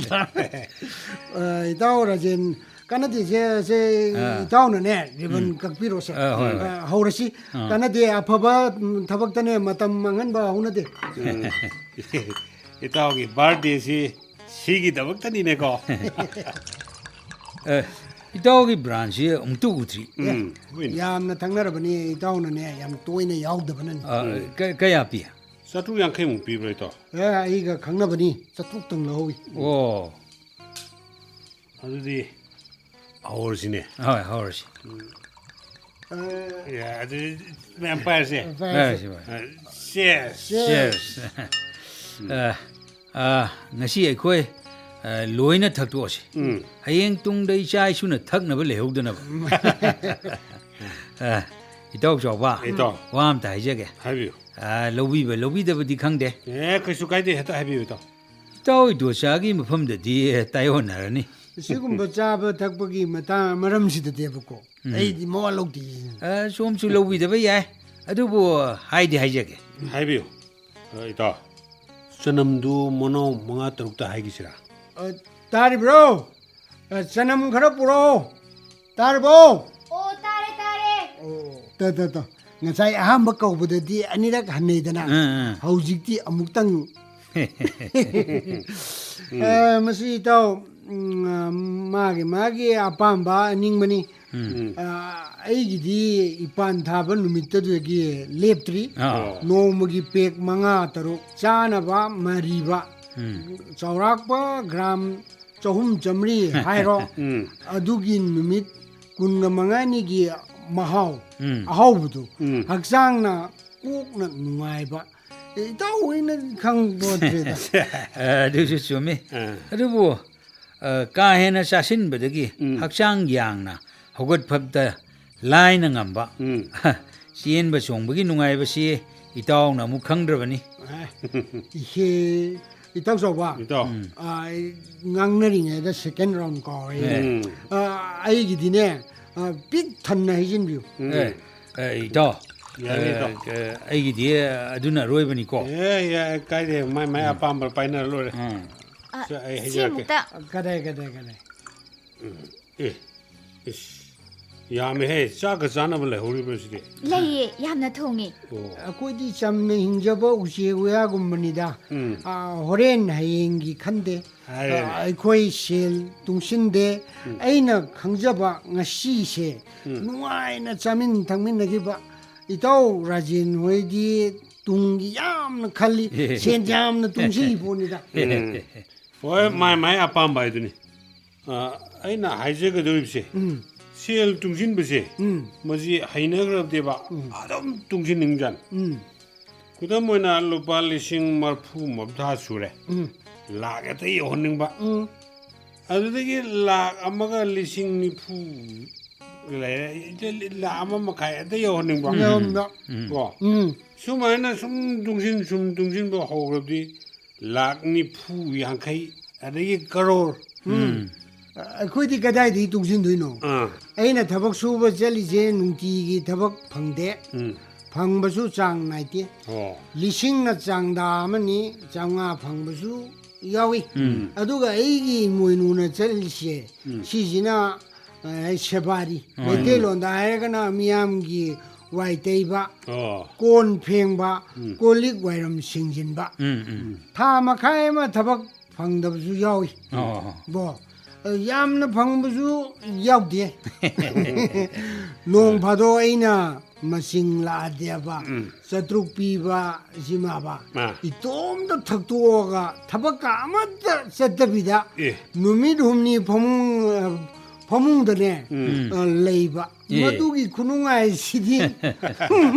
ꯑ, ꯏꯇꯥꯎ ꯔꯥꯖꯦꯟ, ꯀꯥꯟꯅꯗꯦꯁꯦ, ꯁꯦ ꯑꯥ꯫ ꯏꯇꯥꯎꯅꯅꯦ, ribbon ꯎꯝ꯫ ꯀꯛꯄꯤꯔꯣꯁꯦ꯫ ꯑꯥ, ꯍꯣꯏ, ꯍꯣꯏ꯫ ꯑ, ꯍꯧꯔꯁꯤ꯫ ꯑꯥ꯫ ꯀꯥꯟꯅꯗꯦ, ꯑꯐꯕ, ꯎꯝ, ꯊꯕꯛꯇꯅꯦ ꯃꯇꯝ ꯃꯥꯡꯍꯟꯕ ꯍꯧꯅꯗꯦ꯫ ꯎꯝ꯫ ꯏꯇꯥꯎꯒꯤ birthdayꯁꯤ ꯁꯤꯒꯤꯗꯃꯛꯇꯅꯤꯅꯦꯀꯣ꯫ ꯑꯦ, ꯏꯇꯥꯎꯒꯤ brandꯁꯤ ꯑꯃꯨꯛꯇ ꯎꯗ꯭ꯔꯤ꯫ ꯎꯝ, ꯍꯣꯏꯅꯦ꯫ ꯌꯥꯝꯅ ꯊꯛꯅꯔꯕꯅꯤ, ꯏꯇꯥꯎꯅꯅꯦ, ꯌꯥꯝ ꯇꯣꯏꯅ ꯌꯥꯎꯗꯕꯅꯅꯤ꯫ ꯑ, ꯎꯝ꯫ ꯀ-, ꯀꯌꯥ ꯄꯤ? ꯆꯥꯇ꯭ꯔꯨꯛ ꯌꯥꯡꯈꯩꯃꯨꯛ ꯄꯤꯕ꯭ꯔꯥ, ꯏꯇꯥꯎ? ꯑꯦ, ꯑꯩꯒ ꯈꯪꯅꯕꯅꯤ, ꯆꯥꯇ꯭ꯔꯨꯛꯇꯪ ꯂꯧꯍꯧꯏ꯫ ꯑꯣ꯫ ꯑꯗꯨꯗꯤ ꯍꯧꯔꯁꯤꯅꯦ꯫ ꯍꯣꯏ, ꯍꯧꯔꯁꯤ꯫ ꯎꯝ꯫ ꯑ, ꯑꯦ, ꯑꯗꯨꯗꯤ ꯃꯌꯥꯝ ꯄꯥꯏꯔꯁꯦ꯫ ꯄꯥꯏꯔꯁꯦ꯫ ꯄꯥꯏꯔꯁꯤ, ꯄꯥꯏꯔꯁꯤ꯫ ꯑ, cheers꯫ Cheers꯫ Cheers꯫ ꯑ, ꯑ, ꯉꯁꯤ ꯑꯩꯈꯣꯏ, ꯑ, ꯂꯣꯏꯅ ꯊꯛꯇꯣꯛꯑꯁꯤ꯫ ꯎꯝ꯫ ꯍꯌꯦꯡ ꯇꯨꯡꯗ ꯏꯆꯥ ꯏꯁꯨꯅ ꯊꯛꯅꯕ ꯂꯩꯍꯧꯗꯅꯕ꯫ ꯑ, ꯏꯇꯥꯎ ꯆꯥꯎꯕ, ꯏꯇꯥꯎ꯫ ꯋꯥ ꯑꯝꯇ ꯍꯥꯏꯖꯒꯦ꯫ ꯍꯥꯏꯕꯤꯌꯨ꯫ ꯑ, ꯂꯧꯕꯤꯕ ꯂꯧꯕꯤꯗꯕꯗꯤ ꯈꯪꯗꯦ꯫ ꯑꯦ, ꯀꯩꯁꯨ ꯀꯥꯏꯗꯦ, ꯍꯦꯛꯇ ꯍꯥꯏꯕꯤꯌꯨ, ꯏꯇꯥꯎ꯫ ꯏꯇꯥꯎ ꯏꯗꯣꯆꯥꯒꯤ ꯃꯐꯝꯗꯗꯤ ꯇꯥꯏꯑꯣꯟꯅꯔꯅꯤ꯫ ꯁꯤꯒꯨꯝꯕ ꯆꯥꯕ ꯊꯛꯄꯒꯤ ꯃꯇꯥꯡ, ꯃꯔꯝꯁꯤꯗꯗꯤꯕꯀꯣ, ꯎꯝ꯫ ꯑꯩꯗꯤ ꯃꯋꯥ ꯂꯧꯗꯦ꯫ ꯑ, ꯁꯣꯝꯁꯨ ꯂꯧꯕꯤꯗꯕ ꯌꯥꯏ, ꯑꯗꯨꯕꯨ ꯍꯥꯏꯗꯤ ꯍꯥꯏꯖꯒꯦ꯫ ꯍꯥꯏꯕꯤꯌꯨ꯫ ꯑ, ꯏꯇꯥꯎ, ꯆꯅꯝꯗꯨ ꯃꯅꯥꯎ ꯃꯉꯥ ꯇꯔꯨꯛꯇ ꯍꯥꯏꯈꯤꯁꯤꯔꯥ? ꯑ, ꯇꯥꯔꯤꯕ꯭ꯔꯣ? ꯑ, ꯆꯅꯝ ꯈꯔ ꯄꯨꯔꯛꯑꯣ꯫ ꯇꯥꯔꯕꯣ? ꯑꯣ, ꯇꯥꯔꯦ, ꯇꯥꯔꯦ꯫ ꯑꯣ, ꯇ, ꯇ, ꯇ꯫ ꯉꯁꯥꯏ ꯑꯍꯥꯟꯕ ꯀꯧꯕꯗꯗꯤ ꯑꯅꯤꯔꯛ ꯍꯟꯅꯩꯗꯅ, ꯑꯥ, ꯑꯥ꯫ ꯍꯧꯖꯤꯛꯇꯤ ꯑꯃꯨꯛꯇꯪ꯫ ꯑꯦ, ꯃꯁꯤ ꯏꯇꯥꯎ, ꯎꯝ, ꯃꯥꯒꯤ ꯃꯥꯒꯤ ꯑꯄꯥꯝꯕ ꯑꯅꯤꯡꯕꯅꯤ꯫ ꯎꯝ꯫ ꯑ, ꯑꯩꯒꯤꯗꯤ ꯏꯄꯥꯟ ꯊꯥꯕ ꯅꯨꯃꯤꯠꯇꯨꯗꯒꯤ ꯂꯦꯞꯇ꯭ꯔꯤ꯫ ꯑꯥ꯫ ꯑꯣ꯫ ꯅꯣꯡꯃꯒꯤ ꯄꯦꯛ ꯃꯉꯥ ꯇꯔꯨꯛ ꯆꯥꯅꯕ ꯃꯔꯤꯕ꯫ ꯎꯝ꯫ ꯆꯥꯎꯔꯥꯛꯄ ꯒ꯭ꯔꯥꯝ ꯆꯍꯨꯝ ꯆꯥꯝꯃꯔꯤ ꯍꯥꯏꯔꯣ꯫ ꯎꯝ꯫ ꯑꯗꯨꯒꯤ ꯅꯨꯃꯤꯠ ꯀꯨꯟꯒ ꯃꯉꯥꯅꯤꯒꯤ ꯃꯍꯥꯎ, ꯎꯝ꯫ ꯑꯍꯥꯎꯕꯗꯨ, ꯎꯝ꯫ ꯍꯛꯆꯥꯡꯅ ꯀꯣꯛꯅ ꯅꯨꯡꯉꯥꯏꯕ꯫ ꯏꯇꯥꯎ ꯍꯣꯏꯅ ꯈꯪꯄꯣꯠꯇ꯭ꯔꯦꯗ꯫ ꯑꯗꯨꯁꯨ ꯆꯨꯝꯃꯤ꯫ ꯑꯥ꯫ ꯑꯗꯨꯕꯨ, ꯑ, ꯀꯥ ꯍꯦꯟꯅ ꯆꯥꯁꯤꯟꯕꯗꯒꯤ ꯎꯝ꯫ ꯍꯛꯆꯥꯡ ꯌꯥꯡꯅ ꯍꯧꯒꯠꯐꯝꯇ ꯂꯥꯏꯅ ꯉꯝꯕ꯫ ꯎꯝ꯫ ꯆꯦꯟꯕ ꯆꯣꯡꯕꯒꯤ ꯅꯨꯡꯉꯥꯏꯕꯁꯤ ꯏꯇꯥꯎꯅ ꯑꯃꯨꯛ ꯈꯪꯗ꯭ꯔꯕꯅꯤ꯫ ꯑꯦ, ꯏꯍꯦ, ꯏꯇꯥꯎ ꯆꯥꯎꯕ꯫ ꯏꯇꯥꯎ꯫ ꯎꯝ꯫ ꯑ, ꯑꯩ ꯉꯥꯡꯅꯔꯤꯉꯩꯗ second round ꯀꯥꯎꯔꯦ꯫ ꯎꯝ꯫ ꯑ, ꯑꯩꯒꯤꯗꯤꯅꯦ, ꯑ, ꯄꯤꯛ ꯊꯟꯅ ꯍꯩꯖꯤꯟꯕꯤꯌꯨ꯫ ꯎꯝ꯫ ꯑꯦ, ꯑꯦ, ꯏꯇꯥꯎ꯫ ꯌꯥꯅꯤ, ꯏꯇꯥꯎ꯫ ꯑꯦ, ꯑꯦ, ꯑꯩꯒꯤꯗꯤ ꯑꯗꯨꯅ ꯑꯔꯣꯏꯕꯅꯤꯀꯣ꯫ ꯑꯦ, ꯌꯥꯏ, ꯀꯥꯏꯗꯦ꯫ ꯃꯥꯏ, ꯃꯥꯏ ꯎꯝ꯫ ꯑꯄꯥꯝꯕ ꯄꯥꯏꯅꯔ ꯂꯣꯏꯔꯦ꯫ ꯎꯝ꯫ ꯑ, ꯁꯦ, ꯑꯩ ꯍꯩꯖꯔꯛꯀꯦ꯫ ꯁꯤꯃꯨꯛꯇ꯫ ꯀꯗꯥꯏ, ꯀꯗꯥꯏ, ꯀꯗꯥꯏ? ꯎꯝ꯫ ꯑꯦ, ꯏꯁ, ꯌꯥꯝꯃꯦꯍꯦ꯫ ꯆꯥꯛꯀ ꯆꯥꯅꯕ ꯂꯩꯍꯧꯔꯤꯕ꯭ꯔꯣ ꯁꯤꯗꯤ? ꯂꯩꯌꯦ, ꯌꯥꯝꯅ ꯊꯣꯡꯉꯦ꯫ ꯑꯣ꯫ ꯑꯩꯈꯣꯏꯗꯤ ꯆꯝꯅ ꯍꯤꯡꯖꯕ ꯎꯆꯦꯛ ꯋꯥꯌꯥꯒꯨꯝꯕꯅꯤꯗ꯫ ꯎꯝ꯫ ꯑ, ꯍꯣꯔꯦꯟ ꯍꯌꯦꯡꯒꯤ ꯈꯟꯗꯦ꯫ ꯍꯥꯏꯔꯦꯅꯦ꯫ ꯑ, ꯑꯩꯈꯣꯏ ꯁꯦꯜ ꯇꯨꯡꯁꯤꯟꯗꯦ꯫ ꯎꯝ꯫ ꯑꯩꯅ ꯈꯪꯖꯕ ꯉꯁꯤꯁꯦ ꯎꯝ꯫ ꯅꯨꯡꯉꯥꯏꯅ ꯆꯥꯃꯤꯟ ꯊꯛꯃꯤꯟꯅꯈꯤꯕ ꯏꯇꯥꯎ ꯔꯥꯖꯦꯟ ꯍꯣꯏꯗꯤ ꯇꯨꯡꯒꯤ ꯌꯥꯝꯅ ꯈꯜꯂꯤ, ꯁꯦꯟ ꯌꯥꯝꯅ ꯇꯨꯡꯁꯤꯜꯂꯤ ꯄꯣꯠꯅꯤꯗ꯫ ꯎꯝ꯫ ꯍꯣꯏ, ꯃꯥꯏ ꯃꯥꯏ ꯑꯄꯥꯝꯕ ꯍꯥꯏꯗꯨꯅꯤ꯫ ꯑ, ꯑꯩꯅ ꯍꯥꯏꯖꯒꯗꯧꯔꯤꯕꯁꯦ, ꯎꯝ꯫ ꯁꯦꯜ ꯇꯨꯡꯁꯤꯟꯕꯁꯦ, ꯎꯝ꯫ ꯃꯁꯤ ꯍꯩꯅꯈ꯭ꯔꯕꯗꯦꯕ, ꯎꯝ꯫ ꯑꯗꯨꯝ ꯇꯨꯡꯁꯤꯟꯅꯤꯡꯖꯥꯠꯅꯤ꯫ ꯎꯝ꯫ ꯈꯨꯗꯝ ꯑꯣꯏꯅ, ꯂꯨꯄꯥ ꯂꯤꯁꯤꯡ ꯃꯔꯤꯐꯨ ꯃꯧꯗ꯭ꯔꯥ ꯁꯨꯔꯦ꯫ ꯎꯝ꯫ ꯂꯥꯛ ꯍꯦꯛꯇ ꯌꯧꯍꯟꯅꯤꯡꯕ꯫ ꯎꯝ꯫ ꯑꯗꯨꯗꯒꯤ ꯂꯥꯛ ꯑꯃꯒ ꯂꯤꯁꯤꯡ ꯅꯤꯐꯨ ꯂꯩꯔꯦ, ꯂꯥꯛ ꯑꯃ ꯃꯈꯥꯏ ꯍꯦꯛꯇ ꯌꯧꯍꯟꯅꯤꯡꯕ꯫ ꯌꯧꯍꯟꯕ꯫ ꯎꯝ꯫ ꯀꯣ? ꯎꯝ꯫ ꯁꯨꯃꯥꯏꯅ ꯁꯨꯝ ꯇꯨꯡꯁꯤꯟ, ꯁꯨꯝ ꯇꯨꯡꯁꯤꯟꯕ ꯍꯧꯔꯕꯗꯤ ꯂꯥꯛ ꯅꯤꯐꯨ, ꯌꯥꯡꯈꯩ, ꯑꯗꯒꯤ ꯀꯔꯣꯔ꯫ ꯎꯝ꯫ ꯎꯝ꯫ ꯑꯩꯈꯣꯏꯗꯤ ꯀꯗꯥꯏꯗꯒꯤ ꯇꯨꯡꯁꯤꯟꯗꯣꯏꯅꯣ? ꯑꯥ꯫ ꯑꯩꯅ ꯊꯕꯛ ꯁꯨꯕ ꯆꯠꯂꯤꯁꯦ ꯅꯨꯡꯇꯤꯒꯤ ꯊꯕꯛ ꯐꯪꯗꯦ꯫ ꯎꯝ꯫ ꯐꯪꯕꯁꯨ ꯆꯥꯡ ꯅꯥꯏꯗꯦ꯫ ꯑꯣ꯫ ꯂꯤꯁꯤꯡꯅ ꯆꯥꯡꯗ ꯑꯃꯅꯤ, ꯆꯥꯝꯃꯉꯥ ꯐꯪꯕꯁꯨ ꯌꯥꯎꯏ꯫ ꯎꯝ꯫ ꯑꯗꯨꯒ ꯑꯩꯒꯤ ꯏꯃꯣꯏꯅꯨꯅ ꯆꯠꯂꯤꯁꯦ, ꯎꯝ꯫ ꯁꯤꯁꯤꯅ, ꯑ, ꯁꯦꯕꯥꯔꯤ꯫ ꯎꯝ꯫ ꯃꯩꯇꯩꯂꯣꯟꯗ ꯍꯥꯏꯔꯒꯅ ꯃꯤꯌꯥꯝꯒꯤ ꯋꯥꯏ ꯇꯩꯕ, ꯑꯣ꯫ ꯀꯣꯟ ꯐꯦꯡꯕ, ꯎꯝ꯫ ꯀꯣꯜ ꯂꯤꯛ ꯋꯥꯏꯔꯝ ꯁꯦꯡꯖꯤꯟꯕ꯫ ꯎꯝ, ꯎꯝ꯫ ꯊꯥ ꯃꯈꯥꯏ ꯑꯃ ꯊꯕꯛ ꯐꯪꯗꯕꯁꯨ ꯌꯥꯎꯏ꯫ ꯑꯣ꯫ ꯀꯣ꯫ ꯑ, ꯌꯥꯝꯅ ꯐꯪꯕꯁꯨ ꯌꯥꯎꯗꯦ꯫ ꯅꯣꯡ ꯐꯥꯗꯣꯛ ꯑꯩꯅ ꯃꯁꯤꯡ ꯂꯥꯛꯑꯗꯦꯕ, ꯎꯝ꯫ ꯆꯥꯇ꯭ꯔꯨꯛ ꯄꯤꯕ ꯁꯤꯃꯕ, ꯑꯥ꯫ ꯏꯇꯣꯝꯇ ꯊꯛꯇꯣꯛꯑꯒ ꯊꯕꯛꯀ ꯑꯃꯠꯇ ꯆꯠꯇꯕꯤꯗ ꯑꯦ꯫ ꯅꯨꯃꯤꯠ ꯍꯨꯝꯅꯤ ꯐꯃꯨꯡ, ꯑ, ꯐꯃꯨꯡꯗꯅꯦ, ꯎꯝ꯫ ꯑ, ꯂꯩꯕ꯫ ꯑꯦ꯫ ꯃꯗꯨꯒꯤ ꯈꯨꯅꯨꯡꯉꯥꯏꯁꯤꯗꯤ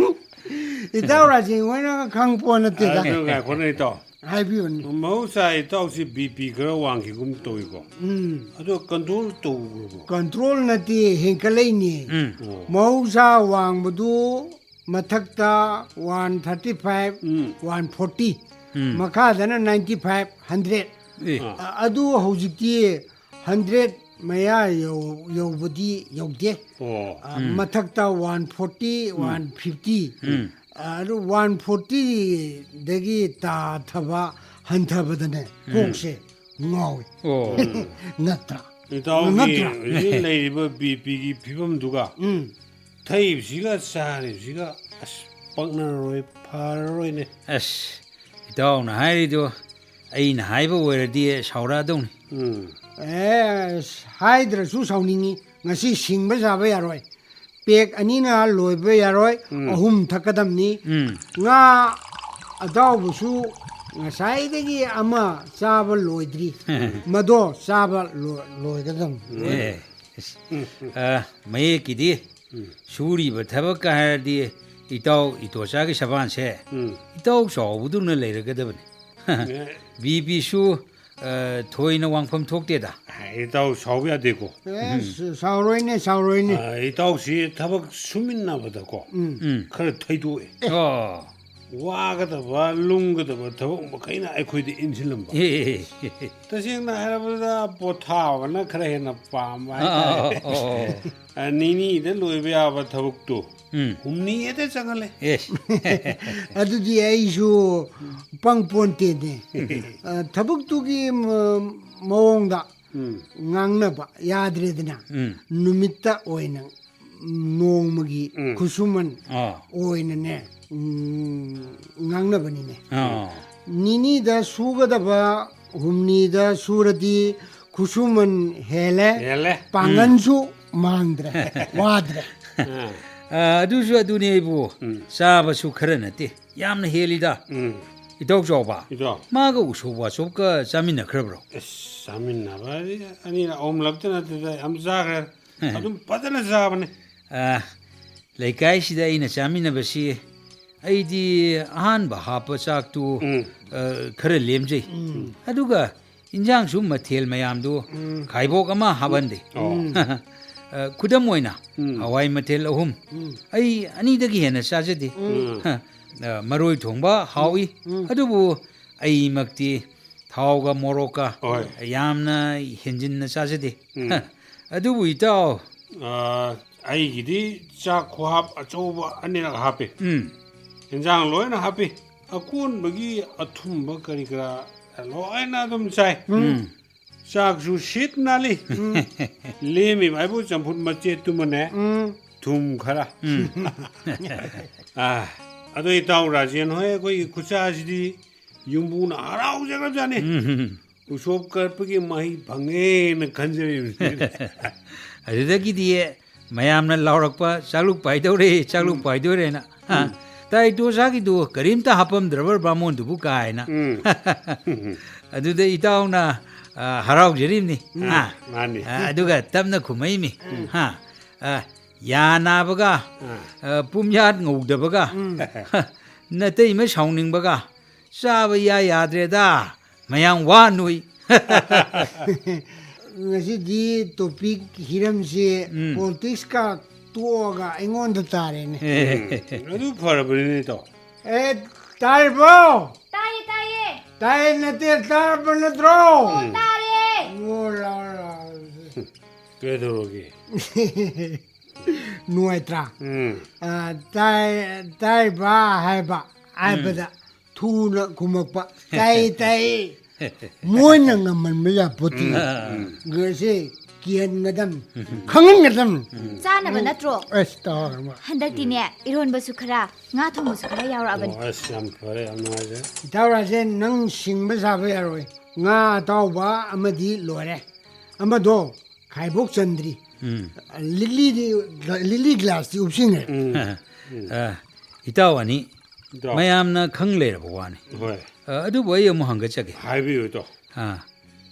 ꯏꯇꯥꯎ ꯔꯥꯖꯦꯟ ꯍꯣꯏꯅ ꯈꯪꯄꯣꯠ ꯅꯠꯇꯦꯗ꯫ ꯑꯗꯨ ꯉꯥꯏꯈꯣꯅꯦ ꯏꯇꯥꯎ꯫ ꯍꯥꯏꯕꯤꯌꯨꯅꯦ꯫ ꯃꯍꯧꯁꯥ ꯏꯇꯥꯎꯁꯤ ꯕꯤ ꯄꯤ ꯈꯔ ꯋꯥꯡꯈꯤꯒꯨꯝ ꯇꯧꯏꯀꯣ꯫ ꯎꯝ꯫ ꯑꯗꯣ ꯀꯟꯇ꯭ꯔꯣꯜ ꯇꯧꯈ꯭ꯔꯕꯣ? ꯀꯟꯇ꯭ꯔꯣꯜ ꯅꯠꯇꯦ, ꯍꯦꯟꯀꯠꯂꯛꯏꯅꯦ꯫ ꯎꯝ꯫ ꯑꯣ꯫ ꯃꯍꯧꯁꯥ ꯋꯥꯡꯕꯗꯨ ꯃꯊꯛꯇ ꯋꯥꯟ ꯊꯥꯔꯇꯤ ꯐꯥꯏꯚ, ꯎꯝ꯫ ꯋꯥꯟ ꯐꯣꯔꯇꯤ, ꯎꯝ꯫ ꯃꯈꯥꯗꯅ ꯅꯥꯏꯟꯇꯤ ꯐꯥꯏꯚ, ꯍꯟꯗ꯭ꯔꯦꯠ꯫ ꯑꯦ꯫ ꯑ-, ꯑꯗꯨ ꯍꯧꯖꯤꯛꯇꯤ ꯍꯟꯗ꯭ꯔꯦꯠ ꯃꯌꯥ ꯌꯧ-, ꯌꯧꯕꯗꯤ ꯌꯧꯗꯦ꯫ ꯑꯣ꯫ ꯑ, ꯃꯊꯛꯇ ꯋꯥꯟ ꯐꯣꯔꯇꯤ, ꯋꯥꯟ ꯐꯤꯐꯇꯤ, ꯎꯝ꯫ ꯑ, ꯑꯗꯨ ꯋꯥꯟ ꯐꯣꯔꯇꯤꯗꯒꯤ ꯇꯥꯊꯕ, ꯍꯟꯊꯕꯗꯅꯦ, ꯀꯣꯛꯁꯦ ꯉꯥꯎꯏ꯫ ꯑꯣ꯫ ꯅꯠꯇ꯭ꯔꯥ? ꯏꯇꯥꯎꯒꯤ ꯅꯠꯇ꯭ꯔꯥ? ꯍꯧꯖꯤꯛ ꯂꯩꯔꯤꯕ ꯕꯤ ꯄꯤꯒꯤ ꯐꯤꯕꯝꯗꯨꯒ ꯎꯝ꯫ ꯊꯛꯏꯕꯁꯤꯒ ꯆꯥꯔꯤꯕꯁꯤꯒ ꯑꯁ ꯄꯛꯅꯔꯔꯣꯏ, ꯐꯔꯔꯣꯏꯅꯦ꯫ ꯑꯁ, ꯏꯇꯥꯎꯅ ꯍꯥꯏꯔꯤꯗꯣ ꯑꯩꯅ ꯍꯥꯏꯕ ꯑꯣꯏꯔꯗꯤ ꯁꯥꯎꯔꯛꯑꯗꯧꯅꯤ꯫ ꯎꯝ꯫ ꯑꯦ, ꯍꯥꯏꯗ꯭ꯔꯁꯨ ꯁꯥꯎꯅꯤꯡꯉꯤ꯫ ꯉꯁꯤ ꯁꯤꯡꯕ ꯆꯥꯕ ꯌꯥꯔꯣꯏ꯫ ꯄꯦꯛ ꯑꯅꯤꯅ ꯂꯣꯏꯕ ꯌꯥꯔꯣꯏ, ꯎꯝ꯫ ꯑꯍꯨꯝ ꯊꯛꯀꯗꯕꯅꯤ꯫ ꯎꯝ꯫ ꯉꯥ ꯑꯇꯥꯎꯕꯁꯨ ꯉꯁꯥꯏꯗꯒꯤ ꯑꯃ ꯆꯥꯕ ꯂꯣꯏꯗ꯭ꯔꯤ꯫ ꯃꯗꯣ ꯆꯥꯕ ꯂꯣ-, ꯂꯣꯏꯒꯗꯕꯅꯤ꯫ ꯑꯦ, ꯑꯁ, ꯑ, ꯃꯌꯦꯛꯀꯤꯗꯤ ꯁꯨꯔꯤꯕ ꯊꯕꯛꯀ ꯍꯥꯏꯔꯗꯤ ꯏꯇꯥꯎ ꯏꯇꯣꯆꯥꯒꯤ ꯁꯕꯥꯟꯁꯦ ꯎꯝ꯫ ꯏꯇꯥꯎ ꯆꯥꯎꯕꯗꯧꯅ ꯂꯩꯔꯒꯗꯕꯅꯤ꯫ ꯑꯦ꯫ ꯕꯤ ꯄꯤꯁꯨ, ꯑ, ꯊꯣꯏꯅ ꯋꯥꯡꯐꯝ ꯊꯣꯛꯇꯦꯗ꯫ ꯑꯦ, ꯏꯇꯥꯎ ꯁꯥꯎꯕ ꯌꯥꯗꯦꯀꯣ꯫ ꯑꯦ, ꯁꯥꯎꯔꯣꯏꯅꯦ, ꯁꯥꯎꯔꯣꯏꯅꯦ꯫ ꯑ, ꯏꯇꯥꯎꯁꯤ ꯊꯕꯛ ꯁꯨꯃꯤꯟꯅꯕꯗꯀꯣ ꯎꯝ꯫ ꯎꯝ꯫ ꯈꯔ ꯊꯩꯗꯣꯛꯑꯦ꯫ ꯑꯣ꯫ ꯋꯥꯒꯗꯕ, ꯂꯨꯝꯒꯗꯕ ꯊꯕꯛ ꯃꯈꯩꯅ ꯑꯩꯈꯣꯏꯗ ꯏꯟꯁꯤꯜꯂꯝꯕ꯫ ꯑꯦ, ꯑꯦ, ꯑꯦ, ꯑꯦ꯫ ꯇꯁꯦꯡꯅ ꯍꯥꯏꯔꯕꯗ ꯄꯣꯊꯥꯕꯅ ꯈꯔ ꯍꯦꯟꯅ ꯄꯥꯝꯕ ꯑꯣ, ꯍꯥꯏꯇꯥꯔꯦ꯫ ꯑꯣ, ꯑꯣ꯫ ꯑ, ꯅꯤꯅꯤꯗ ꯂꯣꯏꯕ ꯌꯥꯕ ꯊꯕꯛꯇꯣ ꯎꯝ꯫ ꯍꯨꯝꯅꯤ ꯍꯦꯛꯇ ꯆꯪꯍꯜꯂꯦ꯫ ꯑꯦꯁ꯫ ꯑꯗꯨꯗꯤ ꯑꯩꯁꯨ ꯄꯪ ꯄꯣꯟꯇꯦꯅꯦ꯫ ꯑ, ꯊꯕꯛꯇꯨꯒꯤ ꯃ-, ꯃꯑꯣꯡꯗ ꯎꯝ꯫ ꯉꯥꯡꯅꯕ ꯌꯥꯗ꯭ꯔꯦꯗꯅ꯫ ꯎꯝ꯫ ꯅꯨꯃꯤꯠꯇ ꯑꯣꯏꯅ ꯅꯣꯡꯃꯒꯤ ꯎꯝ꯫ ꯈꯨꯠꯁꯨꯃꯟ ꯑꯥ꯫ ꯑꯣꯏꯅꯅꯦ, ꯎꯝ, ꯉꯥꯡꯅꯕꯅꯤꯅꯦ꯫ ꯑꯥ꯫ ꯅꯤꯅꯤꯗ ꯁꯨꯒꯗꯕ ꯍꯨꯝꯅꯤꯗ ꯁꯨꯔꯗꯤ ꯈꯨꯠꯁꯨꯃꯟ ꯍꯦꯜꯂꯦ꯫ ꯍꯦꯜꯂꯦ꯫ ꯄꯥꯡꯒꯟꯁꯨ ꯃꯥꯡꯗ꯭ꯔꯦ, ꯋꯥꯗ꯭ꯔꯦ꯫ ꯑꯥ꯫ ꯑ, ꯑꯗꯨꯁꯨ ꯑꯗꯨꯅꯤ ꯑꯩꯕꯨ꯫ ꯎꯝ꯫ ꯆꯥꯕꯁꯨ ꯈꯔ ꯅꯠꯇꯦ, ꯌꯥꯝꯅ ꯍꯦꯜꯂꯤꯗ꯫ ꯎꯝ꯫ ꯏꯇꯥꯎ ꯆꯥꯎꯕ, ꯏꯇꯥꯎ꯫ ꯃꯥꯒ ꯎꯁꯣꯞ ꯋꯥꯁꯣꯞꯀ ꯆꯥꯃꯤꯟꯅꯈ꯭ꯔꯕ꯭ꯔꯣ? ꯑꯁ, ꯆꯥꯃꯤꯟꯅꯕ ꯍꯥꯏꯗꯤ ꯑꯅꯤꯔꯛ ꯑꯍꯨꯝꯂꯛꯇ ꯅꯠꯇꯦꯗ, ꯌꯥꯝ ꯆꯥꯈ꯭ꯔꯦ꯫ ꯍꯦ꯫ ꯑꯗꯨꯝ ꯐꯖꯅ ꯆꯥꯕꯅꯦ꯫ ꯑ, ꯂꯩꯀꯥꯏꯁꯤꯗ ꯑꯩꯅ ꯆꯥꯃꯤꯟꯅꯕꯁꯤ ꯑꯩꯗꯤ ꯑꯍꯥꯟꯕ ꯍꯥꯞꯄ ꯆꯥꯛꯇꯨ, ꯎꯝ꯫ ꯑ, ꯈꯔ ꯂꯦꯝꯖꯩ꯫ ꯎꯝ꯫ ꯑꯗꯨꯒ ꯏꯟꯖꯥꯡꯁꯨ ꯃꯊꯦꯜ ꯃꯌꯥꯝꯗꯨ ꯎꯝ꯫ ꯈꯥꯏꯕꯣꯛ ꯑꯃ ꯍꯥꯞꯍꯟꯗꯦ꯫ ꯑꯣ꯫ ꯎꯝ꯫ ꯑ, ꯈꯨꯗꯝ ꯑꯣꯏꯅ, ꯎꯝ꯫ ꯍꯋꯥꯏ ꯃꯊꯦꯜ ꯑꯍꯨꯝ꯫ ꯎꯝ꯫ ꯑꯩ ꯑꯅꯤꯗꯒꯤ ꯍꯦꯟꯅ ꯆꯥꯖꯗꯦ꯫ ꯎꯝ꯫ ꯑ, ꯃꯔꯣꯏ ꯊꯣꯡꯕ ꯍꯥꯎꯏ꯫ ꯎꯝ꯫ ꯑꯗꯨꯕꯨ ꯑꯩꯃꯛꯇꯤ ꯊꯥꯎꯒ ꯃꯣꯔꯣꯛꯀ ꯍꯣꯏ꯫ ꯌꯥꯝꯅ ꯍꯦꯟꯖꯤꯟꯅ ꯆꯥꯖꯗꯦ꯫ ꯎꯝ꯫ ꯑꯗꯨꯕꯨ ꯏꯇꯥꯎ꯫ ꯑ, ꯑꯩꯒꯤꯗꯤ ꯆꯥꯛ ꯈꯨꯍꯥꯞ ꯑꯆꯧꯕ ꯑꯅꯤꯔꯛ ꯍꯥꯞꯄꯤ꯫ ꯎꯝ꯫ ꯏꯟꯖꯥꯡ ꯂꯣꯏꯅ ꯍꯥꯞꯄꯤ꯫ ꯑꯀꯣꯟꯕꯒꯤ ꯑꯊꯨꯝꯕ ꯀꯔꯤ ꯀꯔꯥ ꯂꯣꯏꯅ ꯑꯗꯨꯝ ꯆꯥꯏ꯫ ꯎꯝ꯫ ꯆꯥꯛꯁꯨ ꯁꯤꯠ ꯅꯥꯜꯂꯤ꯫ ꯎꯝ꯫ ꯂꯦꯝꯃꯤꯕ ꯍꯥꯏꯕꯨ ꯆꯝꯐꯨꯠ ꯃꯆꯦꯠꯇꯨꯃꯅꯦ꯫ ꯎꯝ꯫ ꯊꯨꯝ ꯈꯔ꯫ ꯎꯝ꯫ ꯑꯥ, ꯑꯗꯣ ꯏꯇꯥꯎ ꯔꯥꯖꯦꯟ ꯍꯣꯏ ꯑꯩꯈꯣꯏꯒꯤ ꯈꯨꯠꯁꯥꯁꯤꯗꯤ ꯌꯨꯝꯕꯨꯅ ꯍꯔꯥꯎꯖꯈ꯭ꯔꯖꯥꯠꯅꯤ꯫ ꯎꯝ꯫ ꯎꯁꯣꯞ ꯀꯠꯄꯒꯤ ꯃꯍꯩ ꯐꯪꯉꯦꯅ ꯈꯟꯖꯔꯤꯕꯅꯤ꯫ ꯑꯗꯨꯗꯒꯤꯗꯤ ꯃꯌꯥꯝꯅ ꯂꯥꯎꯔꯛꯄ, "ꯆꯥꯛꯂꯨꯛ ꯄꯥꯏꯗꯧꯔꯦ, ꯆꯥꯛꯂꯨꯛ ꯎꯝ꯫ ꯄꯥꯏꯗꯧꯔꯦꯅ"꯫ ꯍꯥ? ꯎꯝ꯫ "ꯇꯥꯏ ꯇꯣꯁꯥꯒꯤꯗꯨ ꯀꯔꯤꯝꯇ ꯍꯥꯞꯄꯝꯗ꯭ꯔꯕ ꯕꯥꯃꯣꯟꯗꯨꯕꯨ?" ꯀꯥꯏꯅ꯫ ꯎꯝ꯫ ꯑꯗꯨꯗ ꯏꯇꯥꯎꯅ, ꯑ, ꯍꯔꯥꯎꯖꯔꯤꯕꯅꯤ꯫ ꯎꯝ꯫ ꯍꯥ? ꯃꯥꯅꯤ꯫ ꯑ, ꯑꯗꯨꯒ ꯇꯞꯅ ꯈꯨꯝꯃꯛꯏꯃꯤ꯫ ꯎꯝ꯫ ꯍꯥ? ꯑ, ꯌꯥ ꯅꯥꯕꯒ, ꯑꯥ꯫ ꯑ, ꯄꯨꯝꯌꯥꯠ ꯉꯧꯗꯕꯒ, ꯎꯝ꯫ ꯅꯇꯩꯃ ꯁꯥꯎꯅꯤꯡꯕꯒ, ꯆꯥꯕ ꯏꯌꯥ ꯌꯥꯗ꯭ꯔꯦꯗ꯫ ꯃꯌꯥꯝ ꯋꯥ ꯅꯣꯏ꯫ ꯉꯁꯤꯗꯤ topic ꯍꯤꯔꯝꯁꯦ ꯎꯝ꯫ Politics ꯀ ꯇꯣꯛꯑꯒ ꯑꯩꯉꯣꯟꯗ ꯇꯥꯔꯦꯅꯦ꯫ ꯎꯝ, ꯑꯗꯨ ꯐꯔꯕꯅꯤꯅꯦ, ꯏꯇꯥꯎ꯫ ꯑꯦ, ꯇꯥꯔꯤꯕꯣ? ꯇꯥꯏꯌꯦ, ꯇꯥꯏꯌꯦ꯫ ꯇꯥꯏꯌꯦ ꯅꯠꯇꯦ, ꯇꯥꯔꯕ ꯅꯠꯇ꯭ꯔꯣ? ꯑꯣ, ꯇꯥꯔꯦ꯫ ꯑꯣ, ꯂꯥꯎ, ꯂꯥꯎ꯫ ꯀꯩꯗꯧꯔꯒꯦ? ꯅꯨꯡꯉꯥꯏꯇ꯭ꯔꯥ? ꯎꯝ꯫ ꯑ, ꯇꯥꯏ-, ꯇꯥꯏꯕ ꯍꯥꯏꯕ, ꯍꯥꯏꯕꯗ ꯎꯝ꯫ ꯊꯨꯅ ꯈꯨꯝꯃꯛꯄ, "ꯇꯥꯏ, ꯇꯥꯏ"꯫ ꯃꯣꯏꯅ ꯉꯝꯍꯟꯕ ꯌꯥꯄꯣꯠꯇꯦ꯫ ꯎꯝ꯫ ꯒꯁꯦ ꯀꯤꯍꯟꯒꯗꯝ, ꯈꯪꯍꯟꯒꯗꯝ꯫ ꯆꯥꯅꯕ ꯅꯠꯇ꯭ꯔꯣ? ꯑꯁ, ꯇꯧꯔꯕ꯫ ꯍꯟꯗꯛꯇꯤꯅꯦ, ꯏꯔꯣꯟꯕꯁꯨ ꯈꯔ, ꯉꯥ ꯊꯣꯡꯕꯁꯨ ꯈꯔ ꯌꯥꯎꯔꯛꯑꯕꯅꯤ꯫ ꯑꯣ, ꯑꯁ, ꯌꯥꯝ ꯐꯔꯦ, ꯌꯥꯝ ꯅꯨꯡꯉꯥꯏꯖꯔꯦ꯫ ꯏꯇꯥꯎ ꯔꯥꯖꯦꯟ, ꯅꯪ ꯁꯤꯡꯕ ꯁꯥꯕ ꯌꯥꯔꯣꯏ꯫ ꯉꯥ ꯑꯇꯥꯎꯕ ꯑꯃꯗꯤ ꯂꯣꯏꯔꯦ꯫ ꯑꯃꯗꯣ ꯈꯥꯏꯕꯣꯛ ꯆꯟꯗ꯭ꯔꯤ꯫ ꯎꯝ꯫ ꯂꯤꯛꯂꯤꯗꯤ, ꯂꯤꯛꯂꯤ ꯒ꯭ꯂꯥꯁꯇꯤ ꯎꯞꯁꯤꯟꯈ꯭ꯔꯦ꯫ ꯎꯝ꯫ ꯑ, ꯏꯇꯥꯎ ꯑꯅꯤ, ꯏꯇꯥꯎ꯫ ꯃꯌꯥꯝꯅ ꯈꯪ ꯂꯩꯔꯕ ꯋꯥꯅꯤ꯫ ꯍꯣꯏ꯫ ꯑ, ꯑꯗꯨꯕꯨ ꯑꯩ ꯑꯃꯨꯛ ꯍꯪꯒꯠꯆꯒꯦ꯫ ꯍꯥꯏꯕꯤꯌꯨ, ꯏꯇꯥꯎ꯫ ꯑ,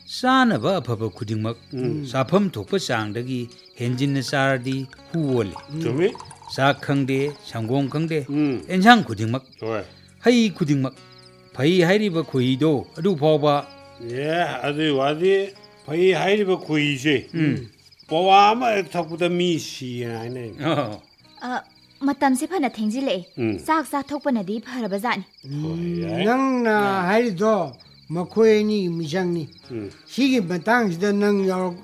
ꯆꯥꯅꯕ ꯑꯐꯕ ꯈꯨꯗꯤꯡꯃꯛ ꯎꯝ꯫ ꯆꯥꯐꯝ ꯊꯣꯛꯄ ꯆꯥꯡꯗꯒꯤ ꯍꯦꯟꯖꯤꯟꯅ ꯆꯥꯔꯗꯤ ꯍꯨ ꯑꯣꯜꯂꯤ꯫ ꯆꯨꯝꯃꯤ꯫ ꯆꯥꯛ ꯈꯪꯗꯦ, ꯁꯪꯒꯣꯝ ꯈꯪꯗꯦ, ꯎꯝ꯫ ꯑꯦꯟꯁꯥꯡ ꯈꯨꯗꯤꯡꯃꯛ, ꯍꯣꯏ꯫ ꯍꯩ ꯈꯨꯗꯤꯡꯃꯛ, ꯐꯩ ꯍꯥꯏꯔꯤꯕ ꯈꯣꯏꯍꯤꯗꯣ ꯑꯗꯨ ꯐꯥꯎꯕ꯫ ꯑꯦ, ꯑꯗꯨꯒꯤ ꯋꯥꯗꯤ, ꯐꯩ ꯍꯥꯏꯔꯤꯕ ꯈꯣꯏꯍꯤꯁꯦ ꯎꯝ꯫ ꯄꯋꯥ ꯑꯃ ꯍꯦꯛ ꯊꯛꯄꯗ ꯃꯤ ꯁꯤꯌꯦꯅ ꯍꯥꯏꯅꯩ꯫ ꯑꯣ꯫ ꯑ, ꯃꯇꯝꯁꯦ ꯐꯅ ꯊꯦꯡꯖꯤꯜꯂꯛꯑꯦ꯫ ꯎꯝ꯫ ꯆꯥꯛ ꯆꯥꯊꯣꯛꯄꯅꯗꯤ ꯐꯔꯕꯖꯥꯠꯅꯤ꯫ ꯍꯣꯏ, ꯌꯥꯏ꯫ ꯅꯪꯅ ꯑꯥ꯫ ꯍꯥꯏꯔꯤꯗꯣ ꯃꯈꯣꯏ ꯑꯅꯤꯒꯤ ꯃꯤꯆꯪꯅꯤ꯫ ꯎꯝ꯫ ꯁꯤꯒꯤ ꯃꯇꯥꯡꯁꯤꯗ ꯅꯪ ꯌꯥꯎꯔꯛ-,